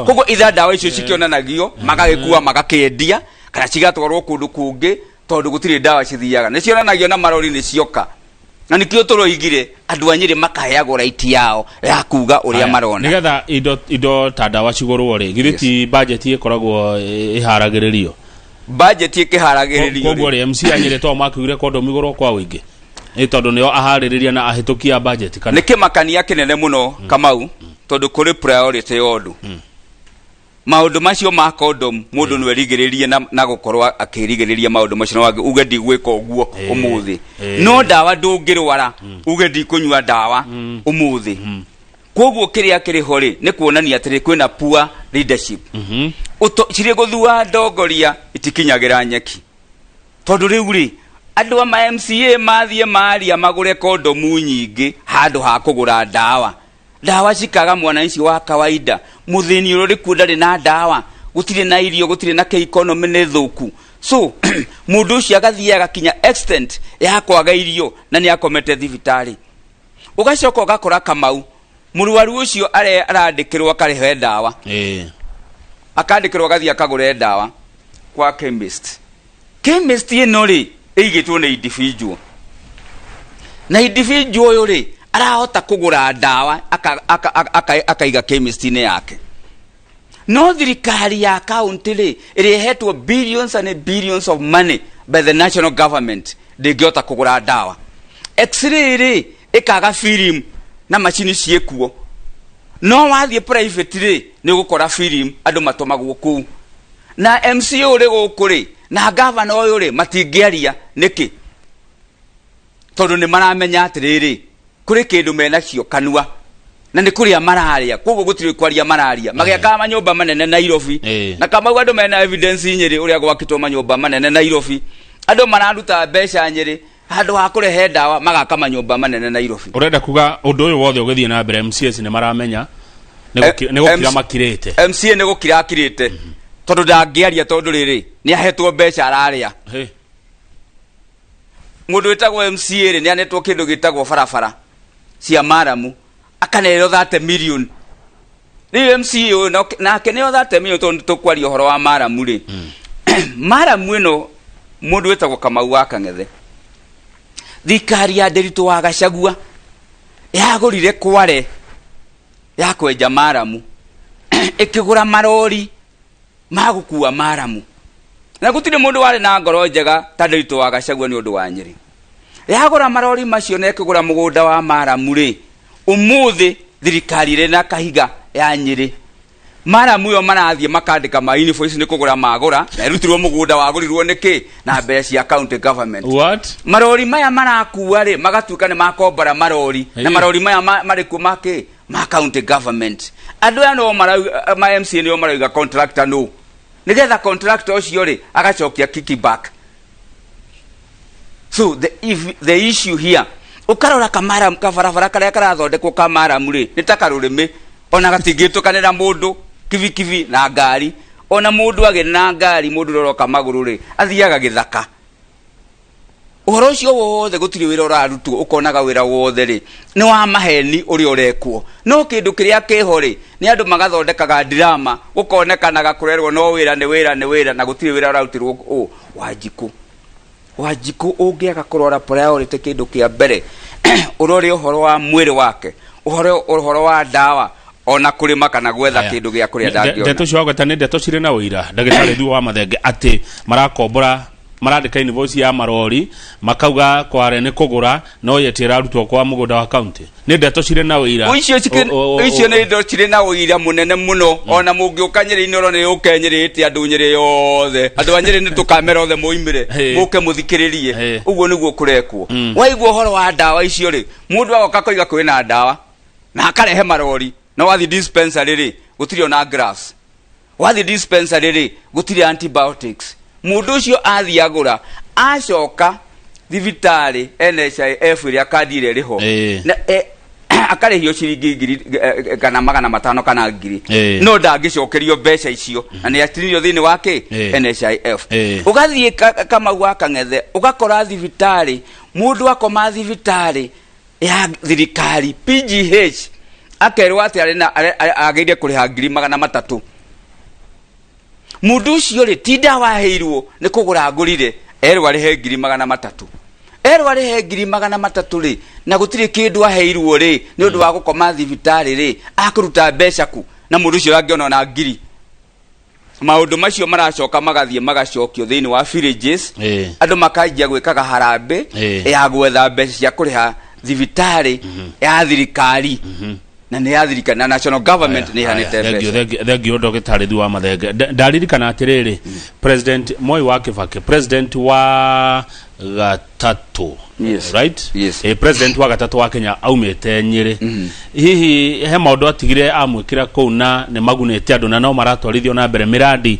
Koguo itha ndawa icio cikĩonanagio magagĩkua magakĩendia kana cigatwarwo kũndũ kũngĩ, tondũ gũtirĩ ndawa cithiaga, nĩ cionanagio na marori nĩ cioka. Na nĩkĩo tũroigire andũ a Nyĩrĩ makaheagwo right yao ya kuga ũrĩa Haya, marona. Nĩgetha indo ta ndawa cigũrwo rĩ, githĩ ti budget ĩkoragwo ĩharagĩrĩrio? Budget ĩkĩharagĩrĩrio Koguo rĩ, rĩ, MC a Nyĩrĩ to makiugire kondomu igũrwo kwa ũingĩ nĩ tondũ nĩo aharĩrĩria na ahĩtũkia budget kana? Nĩ kĩmakania kĩnene mũno, Kamau, tondũ kũrĩ priority ya ũndũ maũndũ macio ma condom. Mũndũ no erigĩrĩrie na gũkorwo akĩrigĩrĩria maũndũ macio, na uge ndigwĩka ũguo ũmũthĩ. No ndawa ndũngĩrwara uge ndikũnyua ndawa ũmũthĩ. Koguo kĩrĩa kĩrĩ ho rĩ, nĩ kuonania atĩrĩ, kwĩna poor leadership. Cirĩ gũthua ndongoria itikinyagĩra nyeki, tondũ rĩu rĩ, andũ a ma MCA mathiĩ maria magũre kondomu nyingĩ handũ ha kũgũra ndawa. Ndawa cikaga, mwananchi wa kawaida mũthĩni ũrĩa ũrĩ kuo ndarĩ na ndawa, gũtirĩ na irio, gũtirĩ na kĩ, economy nĩ thũku. So mũndũ ũcio agathiĩ agakinya extent ya kwaga irio na nĩ akomete thibitarĩ. Ũgacoka ũgakora, Kamau, Mũrwaru ũcio arandĩkĩrwo akarĩhe ndawa, akandĩkĩrwo agathiĩ akagũre ndawa kwa chemist. Chemist ĩno rĩ, ĩigĩtwo nĩ individual, na individual ũyũ rĩ, arahota kũgũra ndawa akaiga chemist-inĩ yake. No thirikari ya county rĩ, ĩrĩa ĩhetwo billions and billions of money by the national government, ndĩngĩhota kũgũra ndawa. X-ray rĩ, ĩkaga film na macini ciĩkuo, no wathiĩ private rĩ, nĩ ũgũkora film andũ matũmagwo kũu. Na MCA ũrĩ gũkũ rĩ, na gavana ũyũ rĩ, matingĩaria nĩkĩ? Tondũ nĩ maramenya atĩrĩrĩ, kũrĩ kĩndũ menakio kanua na nĩ kũrĩa mararĩa, koguo gũtirĩ kwaria mararia. Magĩakaga manyũmba manene Nairobi, na Kamau, andũ mena evidence Nyĩrĩ ũrĩa gwakĩtwo manyũmba manene Nairobi. Andũ mararuta mbeca Nyĩrĩ, handũ ha kũrehe ndawa magaka manyũmba manene Nairobi. Ũrenda kuga ũndũ ũyũ wothe ũgĩthiĩ na mbere, MCAs nĩ maramenya, nĩ nĩ gũkira makirĩte? MCA nĩ gũkira akirĩte, tondũ ndangĩaria, tondũ rĩrĩ, nĩ ahetwo mbeca ararĩa. Mũndũ wĩtagwo MCA rĩ, nĩ anetwo kĩndũ gĩtagwo barabara cia maramu, akanerwo 30 million. Rĩu MCA ũyũ nake nĩo 30 million, tondũ tũkwaria ũhoro wa maramu rĩ, maramu ĩno, mũndũ wĩtagwo Kamau wa Kang'ethe, thirikari ya Ndĩritũ wa Gachagua yagũrire kware ya kwenja maramu, ĩkĩgũra marori ma gũkua maramu, na gũtirĩ mũndũ warĩ na ngoro njega ta Ndĩritũ wa Gachagua nĩ ũndũ wa Nyĩrĩ. Yagũra marori macio na ĩkĩgũra mũgũnda wa maramu rĩ, ũmũthĩ thirikari ĩrĩ na kahiga ya Nyĩrĩ, maramu ĩyo marathiĩ makandĩka ma invoice nĩ kũgũra magũra, na ĩrutirwo mũgũnda wagũrirwo nĩkĩ na mbeca cia county government. What? Marori maya marakua rĩ, magatuĩka nĩ makombora marori na marori maya marĩ kuo makĩ ma county government. Andũ aya no marauga, ma MCA nĩo marauga contractor no nĩgetha contractor ũcio rĩ, agacokia kickback. So the, if, the issue here, ũkarora kamaram, kabarabara karĩa karathondekwo ka maramu rĩ, nĩ ta karũrĩmĩ, ona gatingĩtũkanĩra mũndũ kibikibi na ngari. Ona mũndũ agĩ na ngari, mũndũ ũrĩa ũroka magũrũ rĩ, athiaga gĩthaka. Ũhoro ũcio wothe, gũtirĩ wĩra ũrarutwo. Ũkonaga wĩra wothe rĩ, nĩ wa maheni ũrĩa ũrekwo. No kĩndũ kĩrĩa kĩho rĩ, nĩ andũ magathondekaga drama, gũkonekanaga kũrerwo no wĩra nĩ wĩra nĩ wĩra, na gũtirĩ wĩra ũrarutirwo. Ũ Wanjikũ, Wanjikũ, ũngĩaga kũrora priority, kĩndũ kĩa mbere ũrore ũhoro wa mwĩrĩ wake, ũhoro wa ndawa, ona kũrĩma kana gwetha Aya. kĩndũ gĩa kũrĩa ndangĩona. Ndeto icio wagweta nĩ ndeto cirĩ na ũira, ndagĩtarĩ Thuo wa Mathenge, atĩ marakombora, marandĩka invoice ya marori, makauga kware nĩ kũgũra, no yeti ĩrarutwo kwa mũgũnda wa county? Nĩ ndeto cirĩ na ũira? Icio icio nĩ indo cirĩ na ũira mũnene mũno. Ona mũngĩũka Nyĩrĩ-inĩ, oro nĩ ũke Nyĩrĩ, ĩte andũ Nyĩrĩ yothe, andũ a Nyĩrĩ nĩ tũkamera othe moimĩre, mũke mũthikĩrĩrie. Ũguo nĩguo kũrekwo. Waigua ũhoro wa ndawa icio rĩ, mũndũ agoka koiga kwĩna ndawa na akarehe marori, na wathiĩ dispensary rĩ, gũtirĩ ona gloves. Wathiĩ dispensary rĩ, gũtirĩ antibiotics. Mũndũ ũcio athiĩ agũra, acoka thibitarĩ NHIF ĩrĩa kandi ĩrĩa ĩrĩ ho, na akarĩhio ciringi 1,000 kana 500 kana 1,000, no ndangĩcokerio mbeca icio na nĩ atinirio thĩinĩ wa kĩ? NHIF. Ũgathiĩ Kamau wa Kang'ethe, ũgakora thibitarĩ, mũndũ akoma thibitarĩ ya thirikari PGH, akerwo atĩ arĩ na agĩrĩire kũrĩha 300,000. Mũndũ ũcio rĩ, ti ndawa aheirwo, nĩ kũgũra agũrire, erwo arĩhe 300,000. Erwo arĩhe 300,000 rĩ, na gũtirĩ kĩndũ aheirwo rĩ, nĩ ũndũ wa gũkoma thibitarĩ rĩ, akũruta mbeca ku? Na mũndũ ũcio angĩona ona 1,000. Maũndũ macio maracoka magathiĩ magacokio thĩinĩ wa villages, andũ makanjia gwĩkaga harambĩ ya gwetha mbeca cia kũrĩha thibitarĩ ya thirikari, na nĩ ya thirikari na national government nĩ ihanĩte Thank you, mbeca. thank you, thank you, ndagĩtarĩ Thuo wa Mathenge. Ndaririkana atĩrĩrĩ, President Moi wa Kibaki, president wa gatatũ, Yes. right? Yes. President wa gatatũ wa Kenya aumĩte Nyĩrĩ. Hihi he maũndũ atigire amwĩkĩra kũu na nĩ magunĩte andũ na no maratwarithio na mbere mĩrandi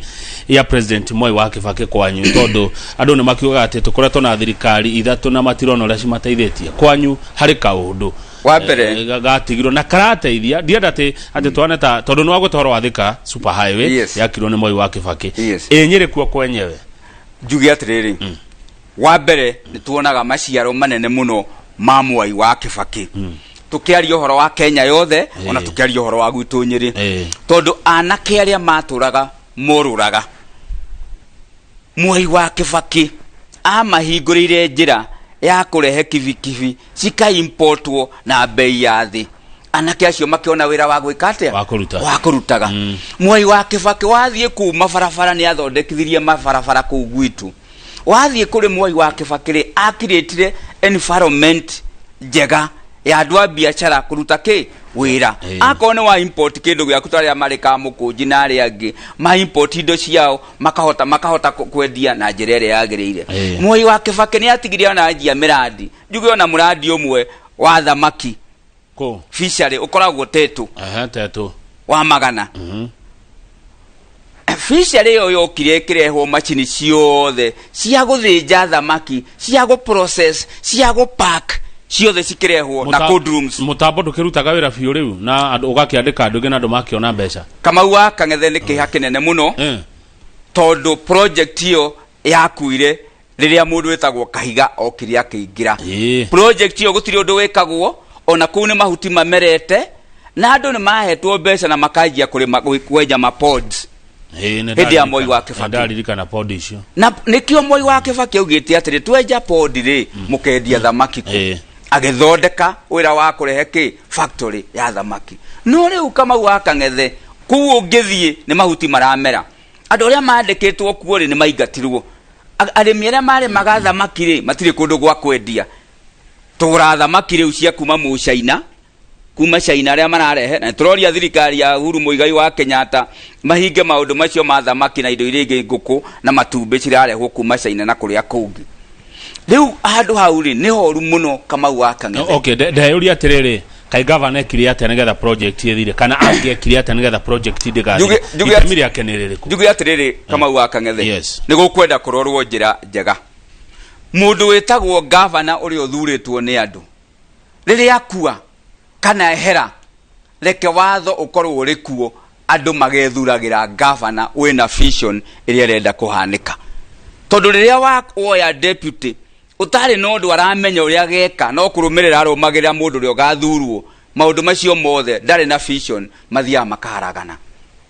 ya President Moi wa Kibaki kwanyu? Tondũ andũ nĩ makiugaga atĩ tũkoretwo na thirikari ithatũ na matirona ũrĩa cimateithĩtie. Kwanyu harĩ kaũndũ Wa mbere, gatigirwo na karateithia? Ndienda atĩ twane ta tondũ nĩ wagweta ũhoro wa Thika super highway, yakirwo nĩ Moi wa Kibaki. Ĩ Nyĩrĩ kuo kwenyewe? Njuge atĩrĩrĩ, wa mbere nĩ tuonaga maciaro manene mũno ma Mwai wa Kibaki. Tũkĩaria ũhoro wa Kenya yothe, ona tũkĩaria ũhoro wa gwitũ Nyĩrĩ, tondũ anake arĩa matũraga morũraga, Mwai wa Kĩbakĩ amahingũrĩire njĩra ya kũrehe kibikibi cikaimportwo na mbei ya thĩ. Anake acio makĩona wĩra wa gwĩka atĩa? Wa kũruta. Wa kũrutaga. Mwai wa Kĩbakĩ wathiĩ kũu mabarabara, nĩ athondekithirie mabarabara kũu gwitũ. Wathiĩ kũrĩ Mwai wa Kĩbakĩ rĩ, akirĩtire environment njega ya andũ a biacara kũruta kĩ wĩra. Akorwo nĩ wa import kĩndũ gĩaku, ta arĩa marĩ Kamũkũnji na arĩa angĩ ma import indo ciao, makahota kwendia na njĩra ĩrĩa yagĩrĩire. Mwai wa Kĩbakĩ nĩ atigire ona anjia mĩrandi, njuge ona mũrandi ũmwe wa thamaki, Kũ? fishery ũkoragwo Tetũ. Aha, Tetũ. Wa magana. Fishery ĩyo yokire ĩkĩrehwo macini ciothe cia gũthĩnja thamaki, cia gũ process, cia gũ pack, ciothe cikĩrehwo na cold rooms. Mũtambo ndũkĩrutaga wĩra biũ rĩu na andũ ũgakĩandĩka andũ aingĩ na andũ makĩona mbeca. Kamau wa Kang'ethe, nĩ kĩeha kĩnene mũno, tondũ project ĩyo yakuire rĩrĩa mũndũ wĩtagwo Kahiga okire akĩingĩra. Project ĩyo gũtirĩ ũndũ wĩkagwo, ona kũu nĩ mahuti mamerete, na andũ nĩ mahetwo mbeca na makanjia kũrĩma, kwenja ma pods. Nĩ Hĩndĩ ya Moi wa Kĩbakĩ. Nĩ ndaririkana pod icio. Na nĩkĩo Moi wa Kĩbakĩ augĩte atĩrĩ, twenja pod rĩ, mũkendia thamaki kũ? Agĩthondeka wĩra wa kũrehe kĩ factory ya thamaki. No rĩu Kamau wa Kang'ethe, kũu ũngĩthiĩ nĩ mahuti maramera. Andũ arĩa mandĩkĩtwo kuo rĩ, nĩ maingatirwo. Arĩmi arĩa marĩmaga thamaki rĩ, matirĩ kũndũ gwa kwendia. Tũgũraga thamaki rĩu cia kuma Mũcaina, kuma China arĩa mararehe, na tũroria thirikari ya Uhuru Muigai wa Kenyatta mahinge maũndũ macio ma thamaki na indo iria ingĩ, ngũkũ na matumbĩ cirarehwo kuma China na kũrĩa kũngĩ. Rĩu handũ hau rĩ, nĩ horu mũno, Kamau wa Kang'ethe. Okay, ndeyũria atĩrĩrĩ, kaĩ gavana ekire atĩa nĩgetha project ĩthire, kana angĩekire atĩa nĩgetha project ndĩgathire? Itemi rĩake nĩ rĩrĩkũ? Njuge atĩrĩrĩ, Kamau wa Kang'ethe, nĩ gũkwenda kũrorwo njĩra njega. Mũndũ wĩtagwo gavana ũrĩa ũthurĩtwo nĩ andũ, rĩrĩa akua kana ehera, reke watho ũkorwo ũrĩ kuo, andũ magethuragĩra gavana wĩna vision ĩrĩa ĩrenda kũhanĩka. Tondũ rĩrĩa woya deputy ũtarĩ na ũndũ aramenya ũrĩa ageka, no kũrũmĩrĩra arũmagĩrĩra mũndũ ũrĩa ũgathurwo, maũndũ macio mothe ndarĩ na vision, mathiaga makaharagana.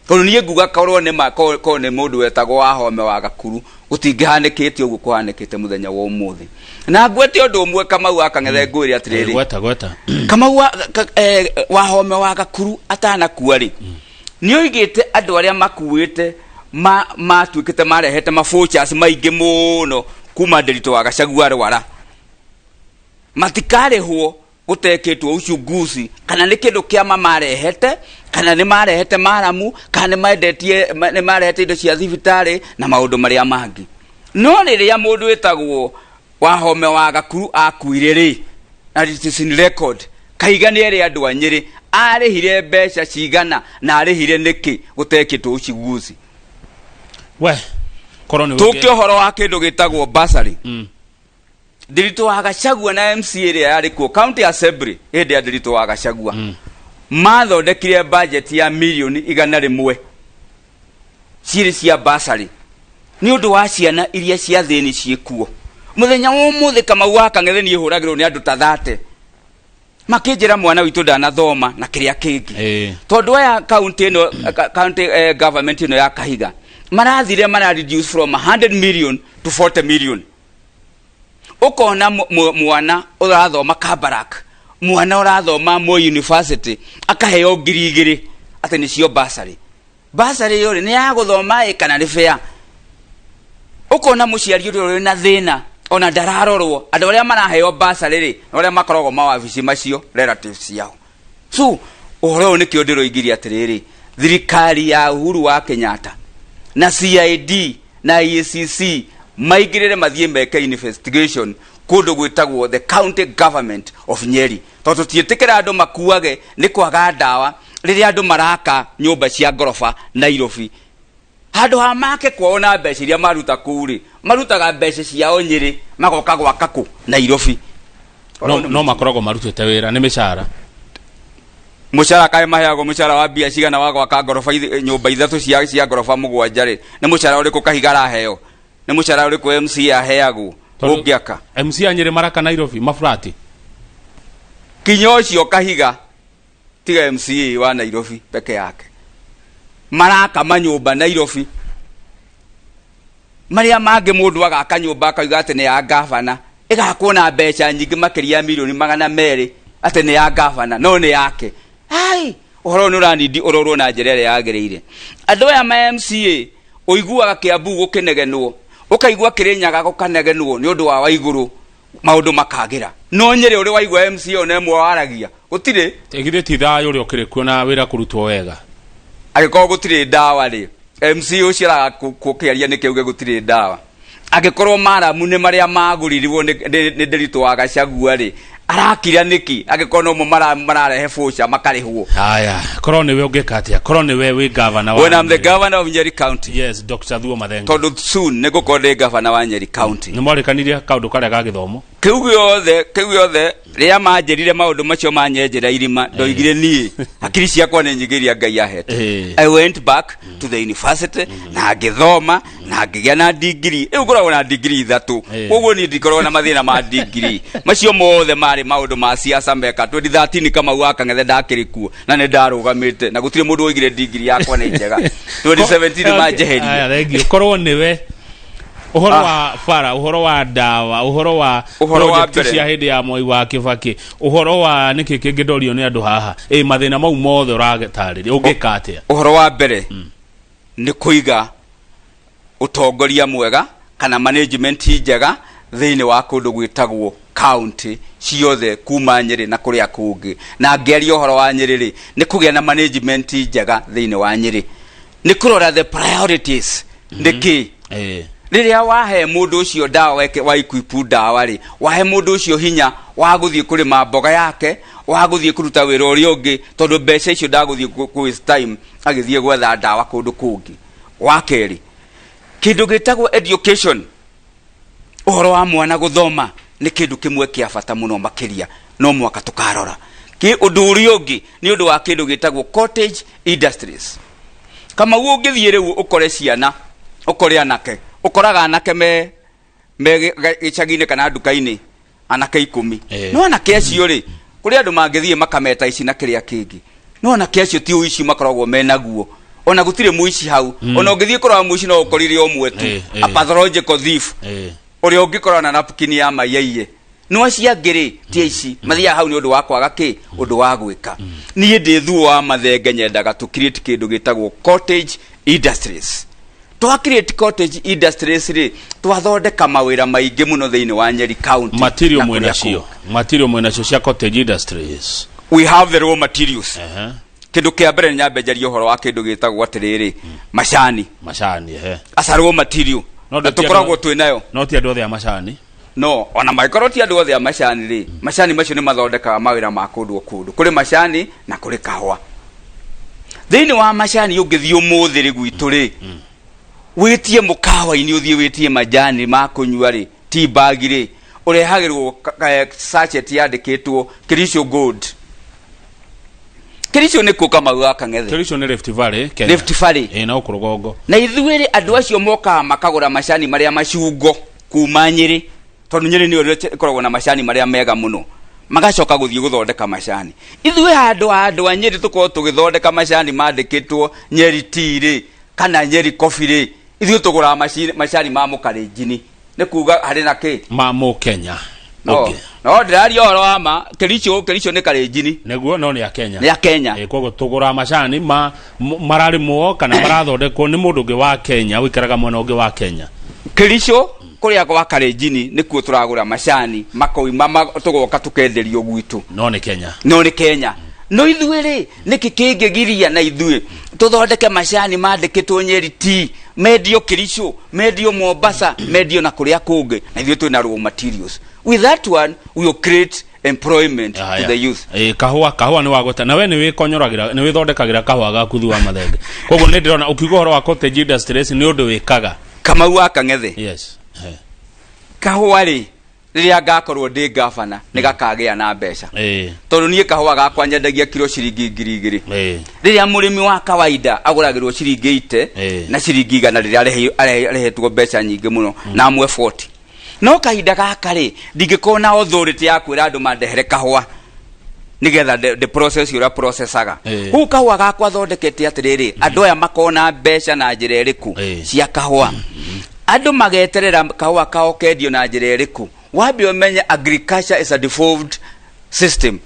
Tondũ niĩ nguga korwo nĩ ma, korwo nĩ mũndũ wetagwo Wahome wa Gakuru, gũtingĩhanĩkĩte ũguo kũhanĩkĩte mũthenya wa ũmũthĩ. Na ngwete ũndũ ũmwe, Kamau wa Kang'ethe, ngwĩre atĩrĩrĩ. Gweta, gweta. Kamau wa, Wahome wa Gakuru atanakua rĩ, nĩ oigĩte andũ arĩa makuĩte matuĩkĩte marehete ma vouchers maingĩ mũno kuma Ndĩritũ wa Gachagua arwara, matikarĩhwo gũtekĩtwo uchunguzi kana nĩ kĩndũ kĩama marehete, kana nĩ marehete maramu, kana nĩ mendetie, nĩ marehete indo cia thibitarĩ na maũndũ marĩa mangĩ. No rĩrĩa mũndũ wĩtagwo Wahome wa Gakuru akuire rĩ, na it is in record, Kahiga nĩ erĩ andũ a Nyĩrĩ arĩhire mbeca cigana na arĩhire nĩkĩ gũtekĩtwo uchunguzi. We korwo nĩ tũke ũhoro wa kĩndũ gĩtagwo bursary. Ndĩritũ wa Gachagua na MC ĩrĩa yarĩ kuo county assembly hĩndĩ ya Ndĩritũ wa Gachagua, mathondekire budget ya mirioni 100 cirĩ cia bursary nĩ ũndũ wa ciana iria cia thĩni ciĩkuo. Mũthenya wa ũmũthĩ, Kamau wa Kang'ethe, niĩ hũragĩrwo nĩ andũ ta thate makĩnjĩra mwana witũ ndanathoma na kĩrĩa kĩngĩ. Tondũ aya county ĩno, county government ĩno ya Kahiga marathire mara reduce from 100 million to 40 million. Ũkona mwana ũrathoma Kabarak, mwana ũrathoma Moi University akaheo 2000 atĩ nĩcio bursary. Bursary ĩyo rĩ, nĩ ya gũthoma ĩ kana nĩ fare? Ũkona mũciari ũrĩa ũrĩ na thĩna ona ndararorwo. Andũ arĩa maraheo bursary rĩ, nĩ arĩa makoragwo mawabici macio, relatives ciao. So ũhoro ũyũ nĩkĩo ndĩroigirie atĩrĩrĩ, thirikari ya Uhuru wa Kenyatta na CID na EACC maingĩrĩre, mathiĩ meke investigation kũndũ gwĩtagwo the county government of Nyeri, tondũ tũtiĩtĩkĩra andũ makuage nĩ kwaga ndawa rĩrĩa andũ maraka nyũmba cia ngoroba Nairobi. Handũ ha make kwao na mbeca iria maruta kũu rĩ, marutaga mbeca ciao Nyĩrĩ, magoka gwaka kũ Nairobi. No makoragwo marutĩte wĩra nĩ mĩcara. Mũcara kaĩ maheagwo mũcara wa mbia cigana wa gwaka ngoroba nyũmba ithatũ cia ngoroba mũgwanja rĩ? Nĩ mũcara ũrĩkũ Kahiga araheo? Nĩ mũcara ũrĩkũ MC aheagwo? Tondũ- Ũngĩaka MC a Nyĩrĩ maraka Nairobi maburati. Kinya ũcio Kahiga, tiga MCA wa Nairobi peke yake, maraka manyũmba Nairobi. Marĩa mangĩ mũndũ agaka nyũmba akauga atĩ nĩ ya gavana, ĩgakwo na mbeca nyingĩ makĩria ya mirioni 200, atĩ nĩ ya gavana no nĩ yake. Ai, ũhoro ũyũ nĩ ũranindi ũrorwo na njĩra ĩrĩa yagĩrĩire. Andũ aya ma MCA, ũiguaga Kiambu gũkĩnegenwo, ũkaigua Kĩrĩnyaga gũkanegenwo nĩ ũndũ wa Waigũrũ, maũndũ makagĩra. No Nyĩrĩ ũrĩ waigua MCA ona ĩmwe waragia? Gũtirĩ. Githĩ ti thayũ ũrĩa ũkĩrĩ kuo na wĩra kũrutwo wega? Angĩkorwo gũtirĩ ndawa rĩ, MCA ũcio araga kũkĩaria nĩkĩ auge gũtirĩ ndawa? Angĩkorwo maramu nĩ marĩa magũrirwo nĩ Ndĩritũ wa Gachagua rĩ, arakira nĩkĩ angĩkorwo nomo mararehe boca makarĩhwo? Haya, korwo nĩwe ũngĩka atĩa? Korwo nĩwe wĩ gavana wa When I'm the Nyeri. governor of Nyeri County. Yes, Dr. Thuo Mathenge. Tondũ soon nĩ ngũkorwo ndĩ gavana wa Nyeri County. Nĩ mwarĩkanirie kaũndũ karĩa ga gĩthomo? Kĩu gĩothe rĩrĩa manjĩrire maũndũ macio manyenjera irima, ndoigire niĩ hakiri ciakwa nĩ nyingĩ iria Ngai ahete. I went back to the university na ngĩthoma na ngĩgĩa na ndigiri. Rĩu ngoragwo na ndigiri ithatũ. Koguo niĩ ndikoragwo na mathĩna ma ndigiri. Macio mothe marĩ maũndũ ma siasa meka 2013. Kamau wa Kang'ethe ndakĩrĩ kuo na nĩ ndarũgamĩte na gũtirĩ mũndũ woigire ndigiri yakwa nĩ njega. 2017 manjeherie. Aya, thank you. Korwo nĩwe, ũhoro wa bara, ũhoro wa ndawa, ũhoro wa Ũhoro wa project mbere. cia hĩndĩ ya Mwai wa Kĩbakĩ, ũhoro wa nĩkĩ kĩngĩ ndorio nĩ andũ haha, ĩ mathĩna mau mothe ũratarĩria, ũngĩka atĩa? Ũhoro wa mbere nĩ kũiga ũtongoria mwega kana management njega thĩinĩ wa kũndũ gwĩtagwo county ciothe kuma Nyĩrĩ na kũrĩa kũngĩ. Na ngĩaria ũhoro wa Nyĩrĩ rĩ, nĩ kũgĩa na management njega thĩinĩ wa Nyĩrĩ, nĩ kũrora the priorities nĩ kĩ. Rĩrĩa wahe mũndũ ũcio ndawa, wa equip ndawa rĩ, wahe mũndũ ũcio hinya wa gũthiĩ kũrĩma mboga yake, wa gũthiĩ kũruta wĩra ũrĩa ũngĩ, tondũ mbeca icio ndagũthiĩ kũ waste time agĩthiĩ gwetha ndawa kũndũ kũngĩ. Wa kerĩ, kĩndũ gĩtagwo education, ũhoro wa mwana gũthoma nĩ kĩndũ kĩmwe kĩa bata mũno makĩria, no mwaka tũkarora kĩ. Ũndũ ũrĩa ũngĩ nĩ ũndũ wa kĩndũ gĩtagwo cottage industries. Kamau, ũngĩthiĩ rĩu ũkore ciana, ũkore anake, ũkoraga anake me gĩcagi-inĩ kana nduka-inĩ, anake 10. No anake acio rĩ, kũrĩ andũ mangĩthiĩ makameta ici na kĩrĩa kĩngĩ, no anake acio ti ũici makoragwo menaguo, ona gũtirĩ mũici hau. Ona ũngĩthiĩ kũrora mũici no ũkorire ũmwe tu, a pathological thief, ũrĩa ũngĩkorwo na napkin ya mai aiye. No acio angĩ rĩ, ti aici, mathiaga hau nĩ ũndũ wa kwaga kĩ ũndũ wa gwĩka. Niĩ ndĩ Thuo wa Mathenge, nyendaga tũ create kĩndũ gĩtagwo cottage industries. Twa create cottage industries rĩ, twathondeka mawĩra maingĩ mũno thĩinĩ wa Nyeri County Material na mwĩ kũrĩa nacio? kũngĩ. Material mwĩ nacio cia cottage industries? We have the raw materials. Kĩndũ kĩa mbere nĩ nyambe njarie ũhoro wa kĩndũ gĩtagwo atĩrĩrĩ, macani. Macani, ehe. As a raw material No na ndũti tũkoragwo twĩ nayo. No ti andũ othe a macani. No ona mangĩkorwo ti andũ othe a macani rĩ, macani macio nĩ mathondekaga mawĩra ma kũndũ o kũndũ. Kũrĩ macani na kũrĩ kahũa. Thĩinĩ wa macani, ũngĩthiĩ ũmũthĩ rĩ gwitũ rĩ, wĩtie mũkawa-inĩ, ũthiĩ wĩtie majani ma kũnyua rĩ, tea bag rĩ, ũrehagĩrwo sachet yandĩkĩtwo Kericho Gold. Kericho nĩ kũ, Kamau wa Kang'ethe? Kericho nĩ Rift Valley, Kenya. Rift Valley. Ĩ na gũkũ rũgongo. Na ithuĩ rĩ, andũ acio mokaga makagũra macani marĩa macungo kuma Nyĩrĩ, tondũ Nyĩrĩ nĩyo ĩkoragwo na macani marĩa mega mũno, magacoka gũthiĩ gũthondeka macani. Ithuĩ handũ ha andũ a Nyĩrĩ tũkorwo tũgĩthondeka macani mandĩkĩtwo Nyeri tea rĩ, kana Nyeri coffee rĩ, ithuĩ tũgũraga macani ma mũkarenjini. Nĩ kuga harĩ na kĩ Ma mũkenya no ũngĩ. No ndĩraria ũhoro wa ma. Kericho nĩ karenjini. Nĩguo, no nĩ a Kenya. Nĩ a Kenya. Koguo tũgũraga macani ma mararĩmwo kana marathondekwo nĩ mũndũ ũngĩ wa Kenya ũikaraga mwena ũngĩ wa Kenya. Kericho kũrĩa gwa karenjini nĩkuo tũragũra macani makoima tũgoka tũkenderio gwitũ. No nĩ Kenya. No nĩ Kenya. No ithuĩ rĩ, nĩkĩ kĩngĩgiria na ithuĩ tũthondeke macani mandĩkĩtwo Nyeri tea, mendio Kericho, mendio Mombasa, mendio na kũrĩa kũngĩ? Na ithuĩ twĩna raw materials. With that one we will create employment to the youth. Kahũa nĩ wagweta, na we nĩ wĩkonyoragĩra, nĩ wĩthondekagĩra kahũa gaku, Thuo wa Mathenge. Koguo nĩ ndĩrona ũkiuga ũhoro wa cottage industries nĩ ũndũ wĩkaga. Kamau wa Kang'ethe, Yes. Kahũa rĩ, rĩrĩa ngakorwo ndĩ gavana nĩ gakagĩa na mbeca, tondũ niĩ kahũa gakwa nyendagia kiro ciringi 2000, rĩrĩa mũrĩmi wa kawaida agũragĩrwo ciringi ite na ciringi 100, rĩrĩa arehetwo mbeca nyingĩ mũno na amwe 40. No kahinda gaka rĩ, ndingĩkorwo na authority ya kwĩra andũ mandehere kahũa. Nigetha the process ũrĩa processaga Eh. kũu kahũa gakwa thondekete atĩrĩrĩ, andũ aya makona mbeca na njĩra ĩrĩkũ cia kahũa, andũ mageterera kahũa kao kendio na njĩra ĩrĩkũ. Wambe ũmenye agriculture is a devolved system.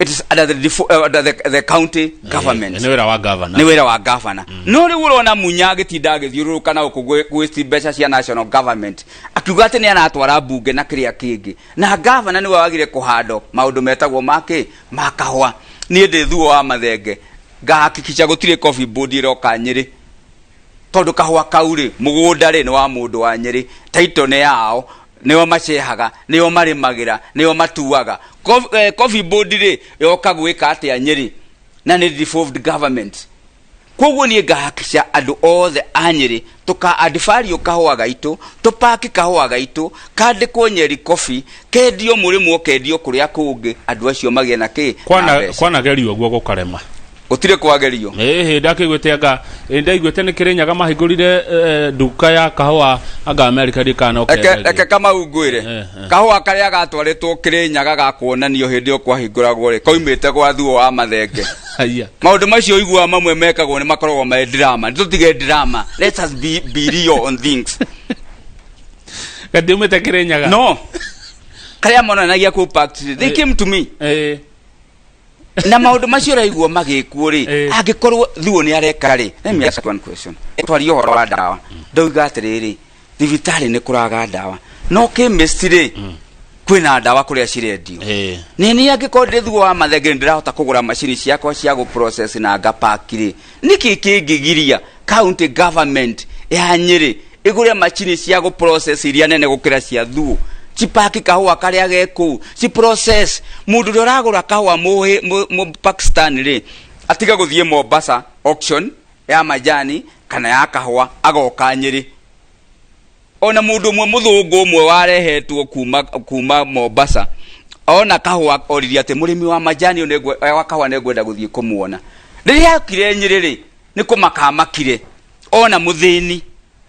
It is under the county government. Nĩ wĩra wa governor. Nĩ wĩra wa governor. No rĩu ũrona Munya agĩtinda agĩthiũrũrũka na gũkũ gwĩci mbeca cia national government, akiuga atĩ nĩ aratwara mbunge na kĩrĩa kĩngĩ, na governor nĩwe wagire kũhandwo maũndũ metagwo makĩ ma kahũa. Niĩ ndĩ Thuo wa Mathenge, ngahakikisha gũtirĩ Coffee Board ĩroka Nyĩrĩ, tondũ kahũa kau rĩ, mũgũnda rĩ, nĩ wa mũndũ wa Nyĩrĩ, title nĩ yao, nĩo macehaga, nĩo marĩmagĩra, nĩo matuaga. Coffee Board rĩ, yoka gwĩka atĩa Nyĩrĩ na nĩ devolved government? Koguo niĩ ngahakisha andũ othe a Nyĩrĩ tũka add value kahũa gaitũ, tũpaki kahũa gaitũ, kandĩkwo Nyeri Coffee, kendio mũrĩmwo, kendio kũrĩa kũngĩ, andũ acio magĩe na kĩ na Kwana mbeca. Kwanagerio ũguo gũkarema. Gũtirĩ kwagerio. Ĩhĩ, ndakĩiguĩte anga ĩ, ndaiguĩte nĩ Kĩrĩnyaga mahingũrire nduka ya kahũa anga America ndikana. Reke Kamau ngwĩre. Kahũa karĩa gatwarĩtwo Kĩrĩnyaga ga kuonanio hĩndĩ ĩyo kwahingũragwo rĩ, koimĩte gwa Thuo wa Mathenge. Haya. Maũndũ macio ũiguaga mamwe mekagwo nĩ makoragwo me drama. Nĩ tũtige drama, let us be real on things. Gatiumĩte Kĩrĩnyaga. No karĩa monanagia kũu Park, they came to me na maũndũ macio ũraigua magĩkwo rĩ, angĩkorwo Thuo nĩ areka rĩ, let me ask one question. Twarie ũhoro wa ndawa, ndauga atĩrĩrĩ, thibitarĩ nĩ kũraga ndawa, no chemist rĩ, kwĩna ndawa kũrĩa cirendio. Nĩ niĩ angĩkorwo ndĩ Thuo wa Mathenge nĩ ndĩrahota kũgũra macini ciakwa cia gũprocess na ngapaki rĩ, nĩkĩ kĩngĩgiria county government ya Nyĩrĩ ĩgũre macini cia gũprocess iria nene gũkĩra cia Thuo, cipaki kahũa karĩa ge kũu, ci process? Mũndũ ũrĩa ũragũra kahũa mũ Pakistan rĩ, atige gũthiĩ Mombasa auction ya majani kana ya kahũa, agoka Nyĩrĩ. Ona mũndũ ũmwe mũthũngũ ũmwe warehetwo kuma Mombasa ona kahũa oririe atĩ mũrĩmi wa majani ũyũ wa kahũa nĩngwenda gũthiĩ kũmuona. Rĩrĩa okire Nyĩrĩ rĩ, nĩ kũmaka amakire ona mũthĩni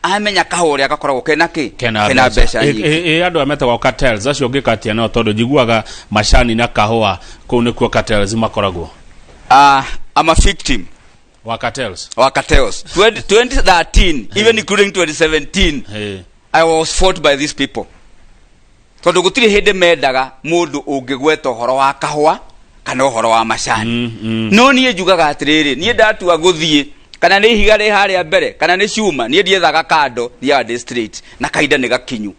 amenya kahũa ũrĩa gakoragwo kena kĩ kena kena mbeca nyingĩ. Ĩ andũ aya metagwo cartels acio ũngĩka atĩa nao, tondũ njiguaga macani na kahũa kũu nĩkuo cartels makoragwo? I'm a victim wa cartels. Wa cartels. 20, 2013, even including 2017, I was fought by these people, tondũ gũtirĩ hĩndĩ mendaga mũndũ ũngĩgweta ũhoro wa kahũa kana ũhoro wa macani. No niĩ njugaga atĩrĩrĩ, niĩ ndatua gũthiĩ, kana nĩ ihiga rĩ harĩa mbere kana nĩ cuma, niĩ ndiethaga kando, thiaga ndĩ straight, na kahinda nĩ gakinyu.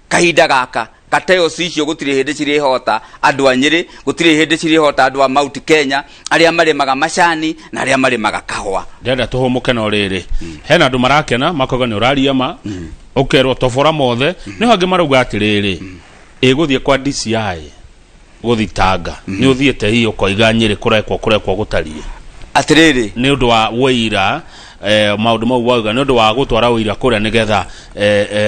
Kahinda gaka cartels icio gũtirĩ hĩndĩ cirĩhota andũ a Nyĩrĩ, gũtirĩ hĩndĩ cirĩhota andũ a Mount Kenya arĩa marĩmaga macani na arĩa marĩmaga kahũa. Ndĩrenda tũhũmũke, no rĩrĩ, hena andũ marakena makoiga nĩ ũraria ma ũkerwo tobora mothe, nĩho angĩ marauga atĩrĩrĩ, ĩgũthiĩ kwa DCI gũthitanga nĩ ũthiĩte hihi ũkoiga Nyĩrĩ kũrekwo gũtariĩ. Atĩrĩrĩ, nĩ ũndũ wa wũira maũndũ mau wauga, nĩ ũndũ wa gũtwara ũira kũrĩa nĩgetha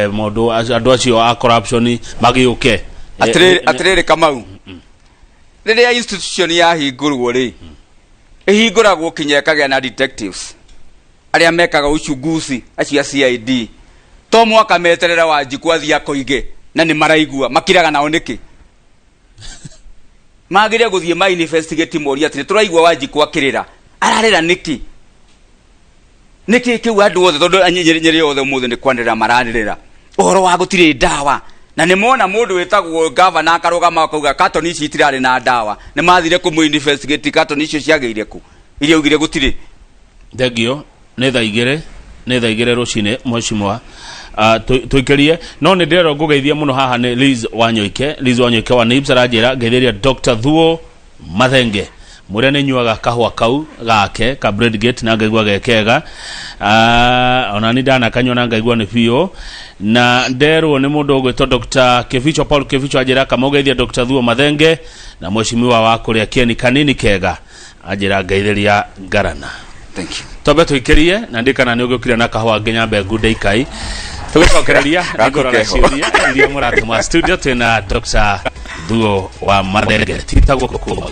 maũndũ andũ acio a corruption magĩũke. Atĩrĩrĩ, atĩrĩrĩ Kamau, rĩrĩa institution yahingũrwo rĩ, ĩhingũragwo kinya ĩkagĩa na detectives arĩa mekaga uchunguzi, acio a CID. To mwaka meterera Wanjikũ athiĩ akoige na nĩ maraigua makiraga nao nĩkĩ? Magĩrĩire gũthiĩ ma investigate, moria atĩrĩ, tũraigua Wanjikũ akĩrĩra, ararĩra nĩkĩ? Nĩkĩ kĩu andũ othe, tondũ Nyĩrĩ othe ũmũthĩ nĩ kwanĩrĩra maranĩrĩra ũhoro wa gũtirĩ ndawa, na nĩ mona mũndũ wĩtagwo gavana akarũgama akauga katoni ici itirarĩ na ndawa. Nĩ mathire kũmũ investigate katoni icio ciagĩire kũ iria augire gũtirĩ. Thengio, nĩ thaa 2, nĩ thaa 2 rũcinĩ, mheshimiwa. Tũikĩrie, no nĩ ndĩrerwo ngũgeithia mũno haha nĩ Liz Wanyoike. Liz Wanyoike wa Nibs aranjĩra ngeithĩria Dr. Thuo Mathenge, mwĩre nĩ nyuaga kahũa kau gake ka Breadgate na ngaigua ge kega. Ona ni ndanakanyua na ngaigua nĩ biũ. Na nderwo nĩ mũndũ ũgwĩtwo Dr. Kibicho, Paul Kibicho, anjĩra kamũgeithia Dr. Thuo Mathenge na mheshimiwa wa kũrĩa Kieni Kanini Kega, anjĩra ngeithĩria ngarana. Thank you. Twambe tũikĩrie na ndikana nĩ ũgĩũkire na kahũa nginya mbe ngunde ikai tũgĩcokereria. Gaku nĩngũrora keho. Ciũria iria mũratũma studio, twĩna Dr. Thuo wa Mathenge titagwo kũma.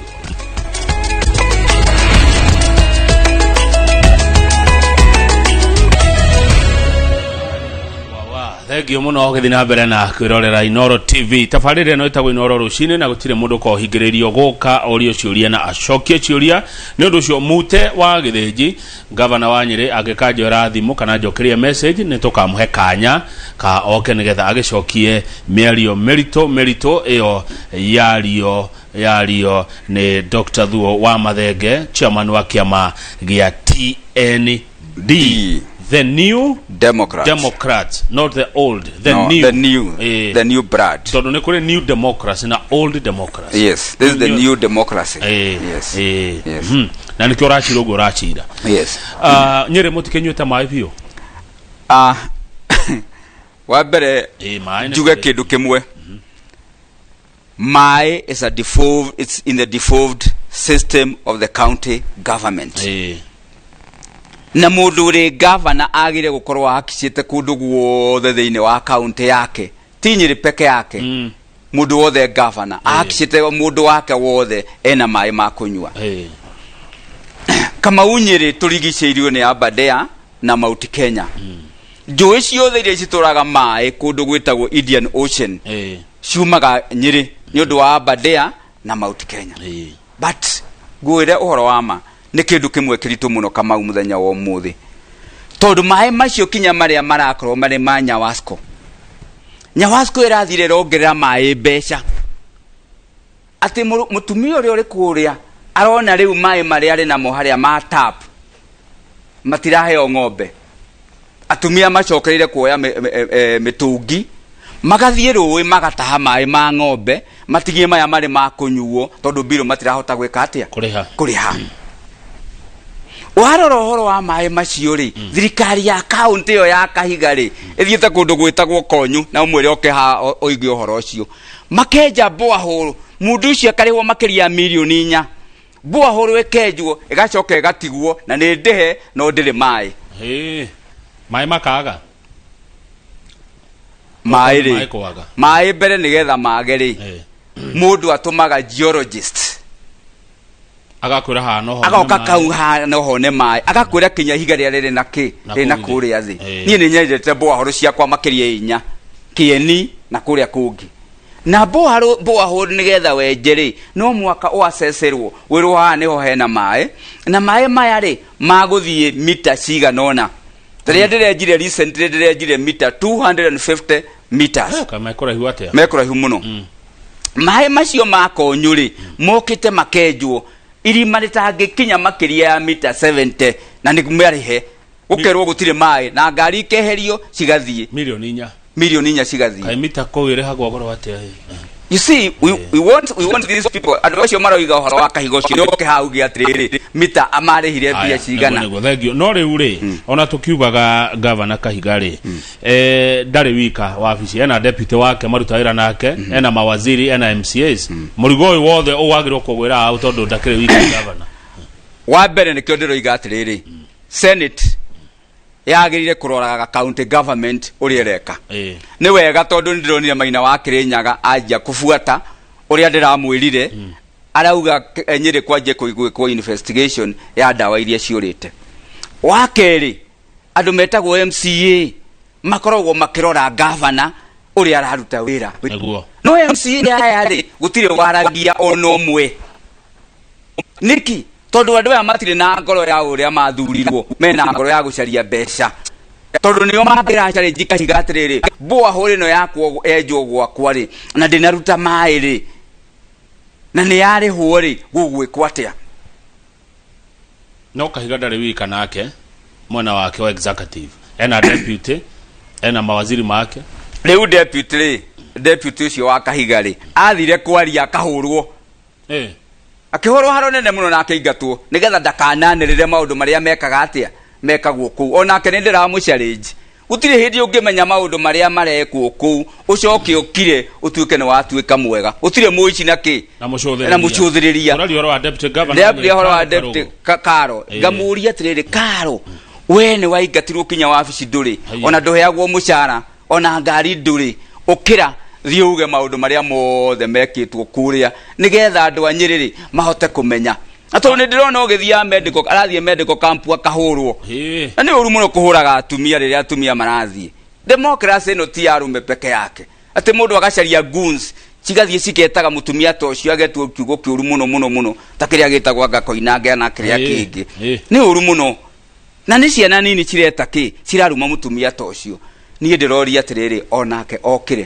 Thengio mũno ũgĩthiĩ na mbere na kwĩrorera Inoro TV. Tabarĩra ĩno ĩtagwo Inoro rũcinĩ na gũtirĩ mũndũ ũkoragwo ũhingĩrĩirio gũka orio ciũria na acokie ciũria. Nĩ ũndũ ũcio Mute wa Gĩthĩnji, gavana wa Nyĩrĩ, angĩkanjoera thimũ kana anjokerie message nĩ tũkamũhe kanya ka oke nĩgetha agĩcokie mĩario mĩritũ mĩritũ ĩyo yario yario nĩ Dr. Thuo wa Mathenge, chairman wa kĩama gĩa TND. D. The new Democrats. Democrats, not the old, the no, new. The new. Eh, The new brand. Tondũ nĩ kũrĩ new democracy na old democracy. Yes. This is the new democracy. Eh, Yes. eh, Yes. Na nĩkĩo ũracira ũguo ũracira. Yes. Ah, Nyĩrĩ mũtikĩnyuĩte maĩ biũ? Ah, wa mbere Eh, maĩ nĩ njuge kũrĩ. kĩndũ kĩmwe. Maĩ is a devolved, it's in the devolved system of the county government. Eh, Na mũndũ ũrĩ gavana agĩrĩire gũkorwo ahakicĩte kũndũ guothe thĩinĩ wa kaunti yake, ti Nyĩrĩ peke yake. Mũndũ wothe gavana ahakicĩte mũndũ wake wothe ena maĩ ma kũnyua. Eh, Kamau Nyĩrĩ tũrigicĩirio nĩ Aberdare na Mount Kenya. Njũĩ ciothe iria citũraga maĩ kũndũ gwĩtagwo Indian Ocean eh, ciumaga Nyĩrĩ nĩ ũndũ wa Aberdare na Mount Kenya. Eh. But ngwĩre ũhoro wa ma, nĩ kĩndũ kĩmwe kĩritũ mũno Kamau mũthenya wa ũmũthĩ, tondũ maĩ macio kinya marĩa marakorwo marĩ ma Nyawasco, Nyawasco ĩrathire ĩrongerera maĩ mbeca atĩ mũtumia ũrĩa ũrĩ kũrĩa arona rĩu maĩ marĩa arĩ namo harĩa ma tap matiraheo ng'ombe. Atumia macokereire kuoya mĩtũngi magathiĩ rũĩ magataha maĩ ma ng'ombe matigie maya marĩ ma kũnyuo, tondũ mbirũ matirahota gwĩka atĩa? Kũrĩha. Kũrĩha. Warora ũhoro wa maĩ macio rĩ, thirikari ya kaunti ĩyo ya Kahiga rĩ, ĩthiĩte kũndũ gwĩtagwo Konyu, na ũmwĩre oke ha oige ũhoro ũcio. Makenja borehole, mũndũ ũcio akarĩhwo makĩria ya mirioni 4. Borehole ĩkenjwo ĩgacoka ĩgatigwo na nĩ ndĩhe no ndĩrĩ maĩ. Ĩĩ. Maĩ makaga. Maĩ Maĩ rĩ, kwaga. Maĩ mbere nĩgetha mage rĩ, Ĩĩ. mũndũ atũmaga geologist Agakwĩra haha no hone agoka maĩ. kau haha no hone maĩ, agakwĩra kinya ihiga rĩrĩa rĩrĩ na kĩ Na rĩrĩ na kũu thĩ. kũrĩa thĩ. Ĩĩ. Niĩ nĩ nyendete borehole ciakwa makĩria inya kĩeni na kũrĩa kũngĩ na borehole borehole nĩgetha wenje rĩ, no mwaka ũacecerwo wĩrwo haha nĩho hena maĩ, na maĩ maya rĩ magũthiĩ mita cigana ũna. Ta rĩrĩa ndĩrenjire recently, ndĩrenjire mita 250 meters. Eh, kaĩ mekũraihu atĩa? Mekũraihu mũno. Maĩ macio ma Konyu rĩ, mokĩte makenjwo irima rĩtangĩkinya makĩria ya mita 70 na nĩ marĩhe, gũkerwo gũtirĩ maĩ na ngari ikeherio cigathiĩ. Mirioni 4. Mirioni 4 cigathiĩ. Kaĩ mita kũu ĩrĩhagwo goro atĩa ĩ? You see, we want these people, andũ acio maroiga ũhoro wa Kahiga ũcio nĩoke hau uge atĩrĩrĩ, mita amarĩhire mbia Aya, cigana. Nĩguo, nĩguo, thengio. No rĩu rĩ, ona tũkiugaga gavana Kahiga rĩ, ndarĩ wika wabici, ena deputy wake maruta wĩra nake, ena mawaziri, ena MCAs. Mũrigo ũyũ wothe ũwagĩrĩirwo kũgwĩra hau tondũ ndakĩrĩ wika gavana? Wa mbere nĩkĩo ndĩroiga atĩrĩrĩ, Senate yagĩrĩire kũroraga county government ũrĩa ĩreka. Nĩ wega tondũ nĩ ndĩronire Maina wa Kĩrĩnyaga anjia kũbuata ũrĩa ndĩramwĩrire, arauga Nyĩrĩ kwanjie gwĩkwo investigation ya ndawa iria ciũrĩte. Wa kerĩ, andũ metagwo MCA makoragwo makĩrora gavana ũrĩa araruta wĩra. Nĩguo. No MCA aya rĩ, gũtirĩ waragia ona ũmwe. Nĩkĩ? Tondũ andũ aya matirĩ na ngoro ya ũrĩa mathurirwo, mena ngoro ya gũcaria mbeca, tondũ nĩo mangĩra challenge Kahiga atĩrĩrĩ, borehole ĩno yakwo yenjwo gwakwa rĩ, na ndĩnaruta maĩ rĩ, na nĩ yarĩhwo rĩ, gũgwĩkwo atĩa? No Kahiga ndarĩ wika nake mwena wake wa executive, ena deputy, ena mawaziri make. Rĩu deputy rĩ, deputy ũcio wa Kahiga rĩ, athire kwaria akahũrwo. Akĩhũrwo haro nene mũno na akĩingatwo nĩgetha ndakananĩrĩre maũndũ marĩa mekaga atĩa mekagwo kũu. Onake nĩ ndĩramũ challenge, gũtirĩ hĩndĩ ũngĩmenya maũndũ marĩa marekwo kũu ũcoke ũkire ũtuĩke nĩ watuĩka mwega. Gũtirĩ mũici na kĩ na mũcũthĩrĩria. Na mũcũthĩrĩria. Ũraria ũhoro wa deputy governor. Ndĩraria ũhoro wa Karo deputy Karũgũ. Karo. Ngamũria atĩrĩrĩ, Karo, we nĩ waingatirwo kinya wabici ndũrĩ, Haiya. ona ndũheagwo mũcara, ona ngari ndũrĩ, ũkĩra thiĩ uge maũndũ marĩa mothe mekĩtwo kũrĩa nĩgetha andũ a Nyĩrĩ rĩ mahote kũmenya. Na tondũ nĩ ndĩrona ũgĩthiaga medical, arathiĩ medical camp akahũrwo. Na nĩ ũru mũno kũhũraga atumia rĩrĩa atumia marathiĩ. Democracy ĩno ti ya arũme peke yake, atĩ mũndũ agacaria goons cigathiĩ ciketaga mũtumia ta ũcio agetwo kiugo kĩũru mũno mũno mũno ta kĩrĩa gĩtagwo anga koinange na kĩrĩa kĩngĩ. Nĩ ũru mũno, na nĩ ciana nini cireta kĩ ciraruma mũtumia ta ũcio. Niĩ ndĩroria atĩrĩrĩ, onake okĩre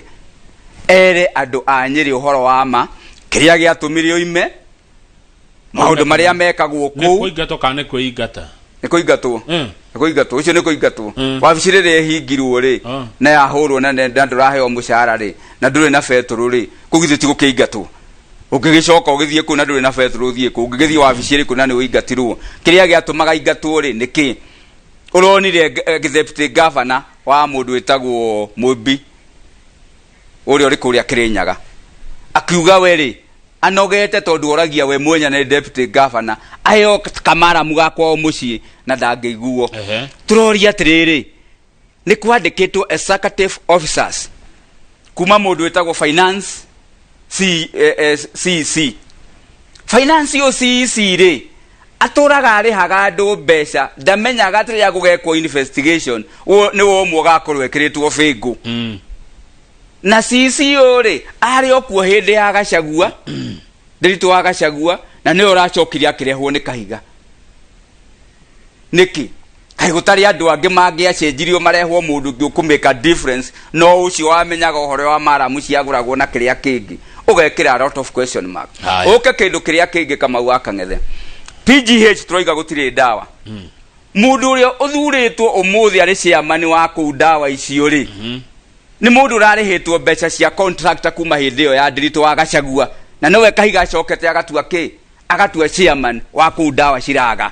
ere andũ a Nyĩrĩ ũhoro wa ma, kĩrĩa gĩatũmire oime, maũndũ marĩa mekagwo nĩ kũu. Kũingatwo kana nĩ kwĩingata? Nĩ kũingatwo. Nĩ kũingatwo, ũcio nĩ kũingatwo. Wabici rĩrĩa ĩhingirwo rĩ, na yahũrwo na ndũraheo mũcara rĩ, na ndũrĩ na betũrũ rĩ, kũu githĩ ti gũkĩingatwo? Ũngĩgĩcoka ũgĩthiĩ kũu na ndũrĩ na betũrũ, ũthiĩ kũ? Ũngĩgĩthiĩ wabici ĩrĩkũ na nĩ ũingatirwo? Kĩrĩa gĩatũmaga ingatwo rĩ, nĩ kĩ? Ũronire deputy governor wa mũndũ wĩtagwo Mũmbi ũrĩa ũrĩ kũrĩa Kĩrĩnyaga akiuga we rĩ anogete tondũ oragia we mwenya nĩ deputy governor aheo kamaramu ga kwao mũciĩ na ndangĩiguo. Tũroria atĩrĩrĩ, nĩ kwandĩkĩtwo executive officers kuma mũndũ wĩtagwo finance C, CC, finance ũyũ CEC rĩ, atũraga arĩhaga andũ mbeca, ndamenyaga atĩ rĩrĩa gũgekwo investigation nĩ we ũmwe ũgakorwo ekĩrĩtwo bĩngũ. Na CC ũyũ rĩ, arĩ o kuo hĩndĩ ya Gachagua, Ndiritu wa Gachagua, na nĩwe ũracokire akĩrehwo nĩ Kahiga. Nĩkĩ kaĩ gũtarĩ andũ angĩ mangĩacenjirio marehwo mũndũ ũngĩ ũkũmĩka difference, no ũcio wamenyaga ũhoro wa maramu ciagũragwo na kĩrĩa kĩngĩ? Ũgekĩra a lot of question mark. Haya. Ũke kĩndũ kĩrĩa kĩngĩ, Kamau wa Kang'ethe, PGH tũroiga gũtirĩ ndawa. Mũndũ ũrĩa ũthurĩtwo ũmũthĩ arĩ chairman wa kũu ndawa icio rĩ, nĩ mũndũ ũrarĩhĩtwo mbeca cia contractor kuma hĩndĩ ĩyo ya Ndiritu wa Gachagua, na nowe Kahiga acokete agatua kĩ, agatua chairman wa kũu ndawa ciraga.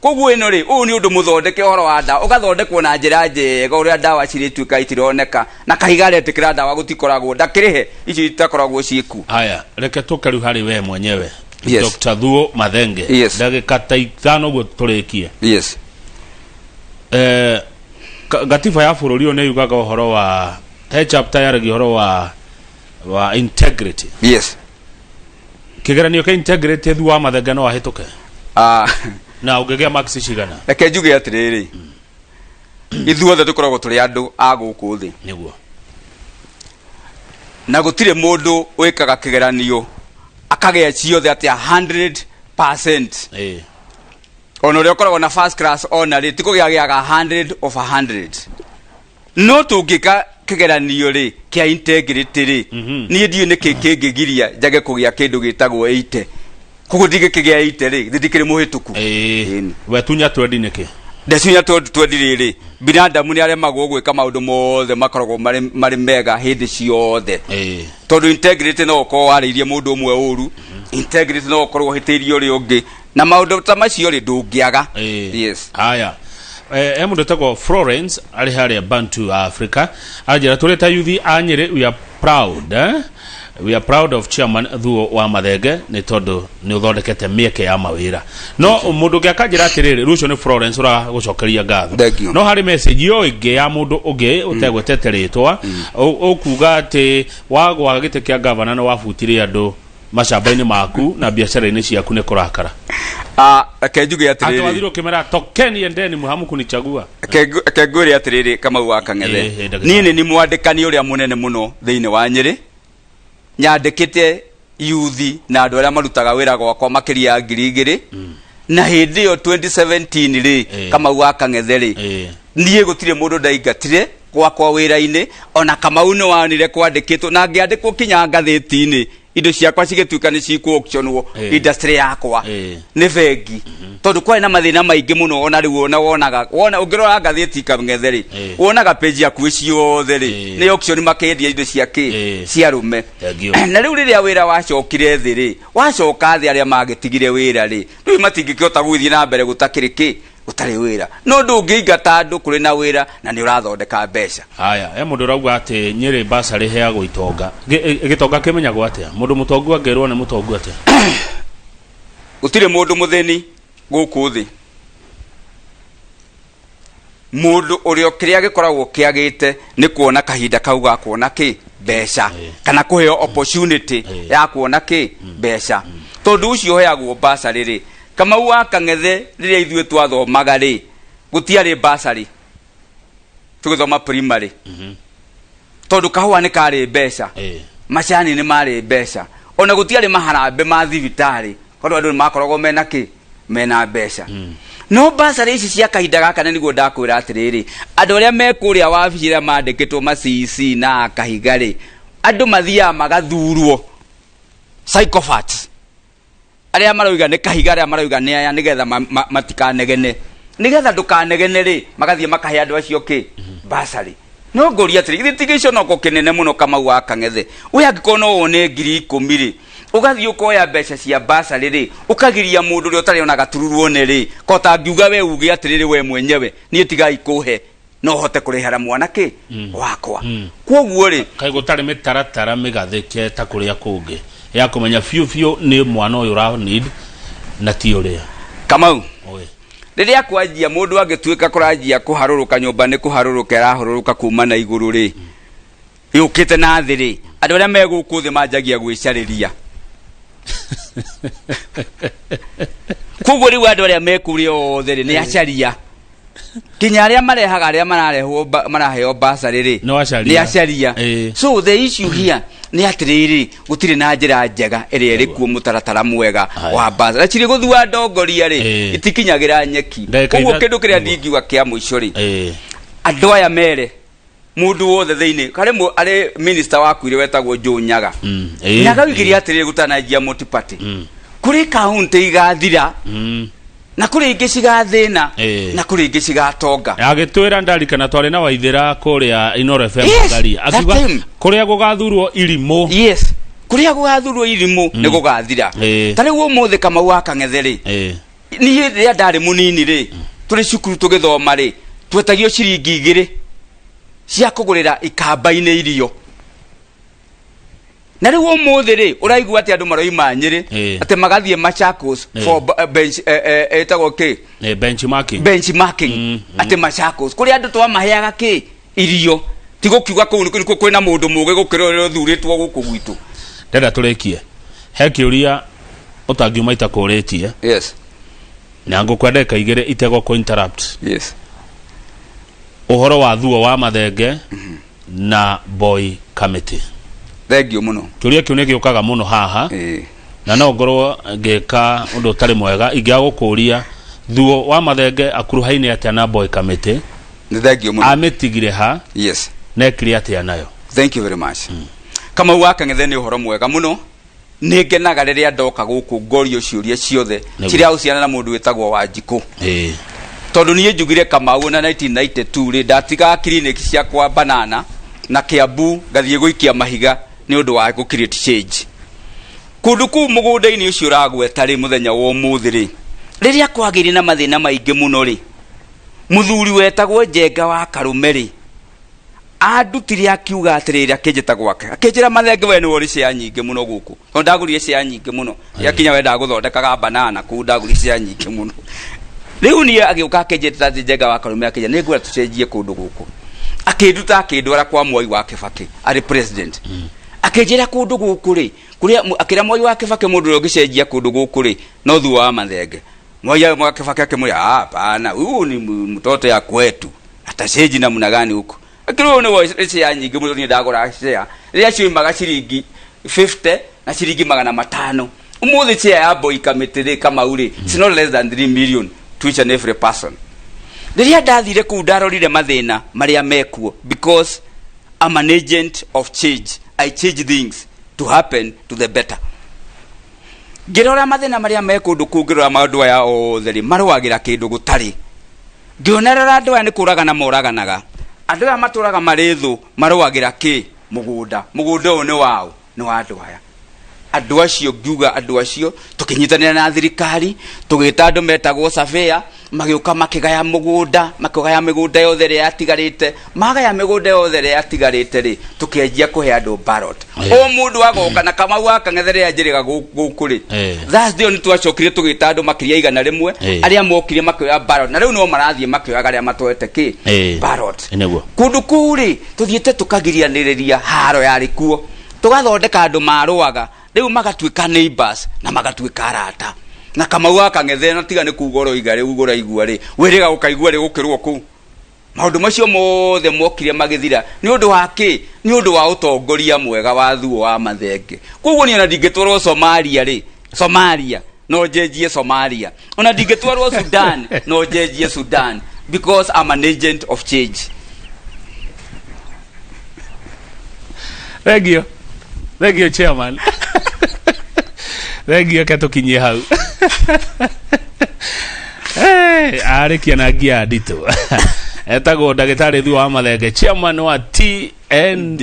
Koguo ĩno rĩ, ũyũ nĩ ũndũ mũthondeke, ũhoro wa ndawa ũgathondekwo na njĩra njega, ũrĩa ndawa cirĩtuĩka itironeka, na Kahiga aretĩkĩra ndawa gũtikoragwo, ndakĩrĩhe icio itakoragwo ciĩkuo. Haya, reke tũke rĩu harĩ we mwenyewe. Yes. Dr. Thuo Mathenge. Ndagĩka ta 5 ũguo tũrĩkie. Gatiba ya bũrũri ũyũ nĩ yugaga ũhoro wa, he chapter yaragia ũhoro wa integrity. Kĩgeranio kĩa integrity, Thuo wa Mathenge no ahĩtũke? Na ũngĩgĩa marks cigana? Reke njuge atĩrĩrĩ, ithuothe tũkoragwo tũrĩ andũ a gũkũ thĩ, na gũtirĩ mũndũ wĩkaga kĩgeranio akagĩa ciothe atĩ 100%. Ona ũrĩa ũkoragwo na first class ona rĩ, ti kũgĩa gĩaga 100 over 100. No tũngĩka kĩgeranio rĩ kĩa integrity rĩ, niĩ ndiũĩ nĩkĩ kĩngĩgiria njage kũgĩa kĩndũ gĩtagwo 80. Koguo ndingĩkĩgĩa 80 rĩ, githĩ ndikĩrĩ mũhĩtũku? Ĩni. We tunya twendi nĩkĩ? Ndacinya tondũ twendi rĩrĩ, binadamu nĩ aremagwo gwĩka maũndũ mothe makoragwo marĩ mega hĩndĩ ciothe, tondũ integrity no ũkorwo warĩirie mũndũ ũmwe ũru, integrity no ũkorwo ũhĩtĩirie ũrĩa ũngĩ, na maũndũ ta macio rĩ, ndũngĩaga. Yes. Haya, he mũndũ etagwo Florence arĩ harĩa Bantu Africa anjĩra tũrĩ ta yuthi a Nyĩrĩ, we are proud, eh? We are proud of chairman Thuo wa Mathenge nĩ tondũ nĩ ũthondekete mĩeke ya mawĩra. No mũndũ ũngĩ akanjĩra atĩrĩrĩ, rũcio nĩ Florence ũragũcokeria ngatho. Thank you. No harĩ message ĩyo ĩngĩ ya mũndũ ũngĩ ũtegwetete rĩtwa, ũkuga atĩ wagwa gĩtĩ kĩa gavana nĩ wabutire andũ macamba-inĩ maku na biacara-inĩ ciaku nĩ kũrakara. Ah, reke njuge atĩrĩrĩ. Atwathirwo ũkĩmera tokeni endeni hamkunichagua. Reke ngwĩre atĩrĩrĩ, Kamau wa Kang'ethe. Ndagĩtarĩ. Niĩ nĩ ni mwandĩkani ũrĩa mũnene mũno thĩinĩ wa Nyĩrĩ, nyandĩkĩte yuthi na andũ arĩa marutaga wĩra gwakwa makĩria ya 2000, na hĩndĩ ĩyo 2017 rĩ, Kamau wa Kang'ethe rĩ, niĩ gũtirĩ mũndũ ndaingatire gwakwa wĩra-inĩ. Ona Kamau nĩ wanire kwandĩkĩtwo na ngĩandĩkwo kinya ngathĩti-inĩ, indo ciakwa cigĩtuĩka nĩ cikũ auctionwo, industry yakwa nĩ bengi, tondũ kwarĩ na mathĩna maingĩ mũno. Ona rĩu ona wonaga, wona ũngĩrora ngathĩti Kang'ethe rĩ, wonaga page yaku ciothe rĩ, nĩ auction, makĩendia indo cia kĩ, cia rũme. Thank you. Na rĩu rĩrĩa wĩra wacokire thĩ rĩ, wacoka thĩ, arĩa magĩtigire wĩra rĩ, rĩu matingĩkĩhota gũgĩthiĩ na mbere gũtakĩrĩ kĩ, gũtarĩ wĩra. No ndũngĩingata andũ kũrĩ na wĩra na nĩ ũrathondeka mbeca. Haya, he mũndũ ũrauga atĩ Nyĩrĩ basarĩ ĩheagwo itonga. Gĩtonga kĩmenyagwo atĩa? Mũndũ mũtongu angĩrwo nĩ mũtongu atĩa? Gũtirĩ mũndũ mũthĩni gũkũ thĩ. Mũndũ ũrĩa kĩrĩa gĩkoragwo kĩagĩte nĩ kuona kahinda kau ga kuona kĩ mbeca, kana kũheo opportunity ya kuona kĩ mbeca, tondũ ũcio ũheagwo basarĩ rĩ, Kamau wa Kang'ethe, rĩrĩa ithuĩ twathomaga rĩ, gũtiarĩ basarĩ. Tũgĩthoma primary, tondũ kahũa nĩ karĩ mbeca, macani nĩ marĩ mbeca, ona gũtiarĩ maharambe ma thibitarĩ, tondũ andũ nĩ makoragwo mena kĩ, mena mbeca. No basarĩ ici cia kahinda gaka, nĩ nĩguo ndakwĩra atĩrĩrĩ, andũ arĩa me kũrĩa wabici arĩa mandĩkĩtwo ma CEC na kahiga rĩ, andũ mathiaga magathurwo psychopaths, arĩa maroiga nĩ kahiga, arĩa maroiga nĩ aya, nĩgetha matikanegene, nĩgetha ndũkanegene rĩ, magathiĩ makahe andũ acio kĩ basarĩ. No ngũria atĩrĩ, githĩ ti gĩconoko kĩnene mũno, Kamau wa Kang'ethe? We angĩkorwo no wone 10,000 rĩ, ũgathiĩ ũkoya mbeca cia basarĩ rĩ, ũkagiria mũndũ ũrĩa ũtarĩ ona gatururu one rĩ, ko tangiuga we uge atĩrĩrĩ, we mwenyewe niĩ tigai kũhe, no hote kũrĩhĩra mwana kĩ wakwa. Kwoguo rĩ, Kaĩ gũtarĩ mĩtaratara mĩgathĩke ta kũrĩa kũngĩ ya kũmenya biũ biũ nĩ mwana ũyũ ũra need na ti ũrĩa? Kamau, Oe. Rĩrĩa kwanjia mũndũ angĩtuĩka kũranjia kũharũrũka nyũmba, nĩ kũharũrũka ĩrahũrũrũka kuma na igũrũ rĩ, yũkĩte na thĩ rĩ, andũ arĩa me gũkũ thĩ manjagia gwĩcarĩria. Koguo rĩu andũ arĩa me kũrĩa othe rĩ, nĩ acaria, nginya arĩa marehaga, arĩa mararehwo maraheo basarĩ rĩ, No acaria. Nĩ acaria. So the issue here nĩ atĩrĩrĩ, gũtirĩ na njĩra njega ĩrĩa ĩrĩ kuo, mũtaratara mwega wa basarĩ, na cirĩ gũthua ndongoria rĩ, itikinyagĩra nyeki. Ndagĩka Koguo kĩndũ kĩrĩa ndingiuga kĩa mũico rĩ, andũ aya mere mũndũ wothe thĩinĩ harĩ arĩ minister wakuire wetagwo Joe Nyaga. Nyaga oigire atĩrĩrĩ, gũtananjia multi-party, kũrĩ kaunti igathira na kũrĩ ingĩ cigathĩna na kũrĩ ingĩ cigatonga. Agĩtwĩra, ndarikana twarĩ na Waithĩra kũrĩa Inoro FM, Yes, Ngaria that akiuga time. kũrĩa gũgathurwo irimũ. Yes, kũrĩa gũgathurwo irimũ nĩ gũgathira. Ta rĩu ũmũthĩ, Kamau wa Kang'ethe rĩ, niĩ rĩrĩa ndarĩ mũnini rĩ, tũrĩ cukuru tũgĩthoma rĩ, twetagio ciringi 2 cia kũgũrĩra ikamba-inĩ irio. Na rĩu ũmũthĩ rĩ, ũraigua atĩ andũ maroima Nyĩrĩ, atĩ magathiĩ Machakos for bench, ĩtagwo kĩ? Benchmarking. Benchmarking. Atĩ Machakos kũrĩa andũ twamaheaga kĩ, irio. Ti gũkiuga kũu nĩkuo kwĩna mũndũ mũgĩ gũkĩra ũrĩa ũthurĩtwo gũkũ gwitũ. Ndenda tũrĩkie, he kĩũria ũtangiuma itakũrĩtie. Yes. Na ngũkwenda ndagĩka 2 itegwo kũ interrupt. Yes. Ũhoro wa thuo wa mathenge na boy committee. Thengiũ mũno. Kĩũria kĩu nĩ gĩũkaga mũno haha, na no ngorwo ngĩka ũndũ ũtarĩ mwega ingĩaga gũkũria thuo wa mathenge akuruhaine atĩa na boy committee. Nĩ thengiũ mũno. Amĩtigire ha? Yes. Nekire atĩa nayo? Thank you very much, Kamau wa Kang'ethe. Nĩ ũhoro mwega mũno, nĩ ngenaga rĩrĩa ndoka gũkũ ngorio ciũria ciothe cirahusiana na mũndũ wĩtagwo Wanjikũ, tondũ niĩ njugire, Kamau, na 1992 rĩ, ndatigaga clinic ciakwa Banana na Kiambu, ngathiĩ gũikia mahiga nĩ ũndũ wa gũ create change kũndũ kũu mũgũnda-inĩ ũcio ũragweta rĩ. Mũthenya wa ũmũthĩ rĩ, rĩrĩa kwagĩire na mathĩna maingĩ mũno rĩ, mũthuri wetagwo Njenga wa Karũme rĩ, andutire akiuga atĩrĩrĩ, akĩnjĩta gwake, akĩnjĩra, "Mathenge, we nĩwe ũrĩ share nyingĩ mũno gũkũ," tondũ ndagũrire share nyingĩ mũno yakinya we ndagũthondekaga banana kũu, ndagũrire share nyingĩ mũno. Rĩu niĩ agĩũka akĩnjĩta atĩ Njenga wa Karũme akĩnjĩra, "Nĩ ngwenda tũcenjie kũndũ gũkũ." Akĩnduta akĩndwara kwa Mwai wa Kĩbakĩ arĩ president. Akĩnjĩra kũndũ gũkũ rĩ, kũrĩa akĩra Mwai wa Kĩbakĩ, mũndũ ũrĩa ũngĩcenjia kũndũ gũkũ rĩ, no thuo wa Mathenge. Mwai wa Kĩbakĩ akĩmwĩra, "Ah, hapana, huyu ni mtoto ya kwetu, atacenji namna gani huko?" Akĩrĩ ũyũ nĩwe share nyingĩ mũno, niĩ ndagũra share rĩrĩa cioimaga ciringi 50 na ciringi 500. Ũmũthĩ share ya boy committee rĩ, Kamau rĩ, it's not less than 3 million to each and every person. Rĩrĩa ndathire kũu, ndarorire mathĩna marĩa mekuo, because I'm an agent of change, I change things to happen to the better. Ngĩrora mathĩna marĩa me kũndũ kũu, ngĩrora maũndũ aya othe rĩ, marũagĩra kĩndũ gũtarĩ. Ngĩonerera andũ aya nĩ kũragana moraganaga, andũ aya matũraga marĩ thũ, marũagĩra kĩ? Mũgũnda. Mũgũnda ũyũ nĩ waũ? Nĩ wa andũ aya, andũ acio. Ngiuga andũ acio tũkĩnyitanĩra na thirikari, tũgĩta andũ metagwo surveyor, magĩũka makĩgaya mũgũnda, makĩgaya mĩgũnda yothe ĩrĩa yatigarĩte. Magaya mĩgũnda yothe ĩrĩa yatigarĩte rĩ, tũkĩanjia kũhe andũ ballot. O mũndũ agoka na Kamau wa Kang'ethe rĩrĩa njĩrĩga gũkũ rĩ, Thursday ĩyo nĩ twacokire tũgĩta andũ makĩria 100 arĩa mokire makĩoya ballot, na rĩu no marathiĩ makĩoyaga arĩa matoete kĩ, ballot. Kũndũ kũu rĩ, tũthiĩte tũkagirianĩrĩria haro yarĩ kuo, tũgathondeka andũ marũaga rĩu magatuĩka neighbors na magatuĩka arata. Na Kamau wa Kang'ethe, na tiga nĩ kuga ũroiga rĩu, ũraigua rĩ, wĩrĩga ũkaigua rĩ gũkĩrwo kũu. Maũndũ macio mothe mokire magĩthira nĩ ũndũ wa kĩ? Nĩ ũndũ wa ũtongoria mwega wa Thuo wa Mathenge. Koguo niĩ ona ndingĩtwarwo Somalia rĩ, Somalia no njenjie Somalia, ona ndingĩtwarwo Sudan no njenjie Sudan, because I'm an agent of change. Thank you, thank you chairman, thank you. Ke tukinyie hau. Hey, arĩkia na ngia nditũ. Etagwo ndagĩtarĩ Thuo wa Mathenge, chairman wa TND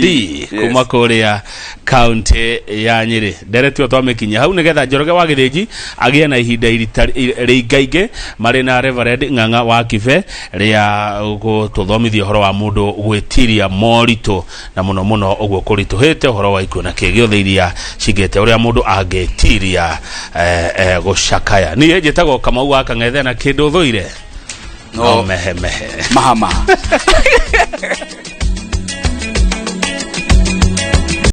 kuma kũrĩa kaunti ya Nyĩrĩ. Nderetio twamĩkinyia hau nĩgetha Njoroge wa Gĩthĩnji agĩe na ihinda rĩingaingĩ marĩ na Reverend Ng'ang'a wa Kibe rĩa gũtũthomithia ũhoro wa mũndũ gwĩtiria moritũ, na mũno mũno ũguo kũritũhĩte, ũhoro wa ikuũ na kĩ gĩothe iria cingĩte, ũrĩa mũndũ angĩtiria gũcakaya. Niĩ njĩtagwo Kamau wa Kang'ethe, na kĩndũ thũire no mehemehe. Mahamaha.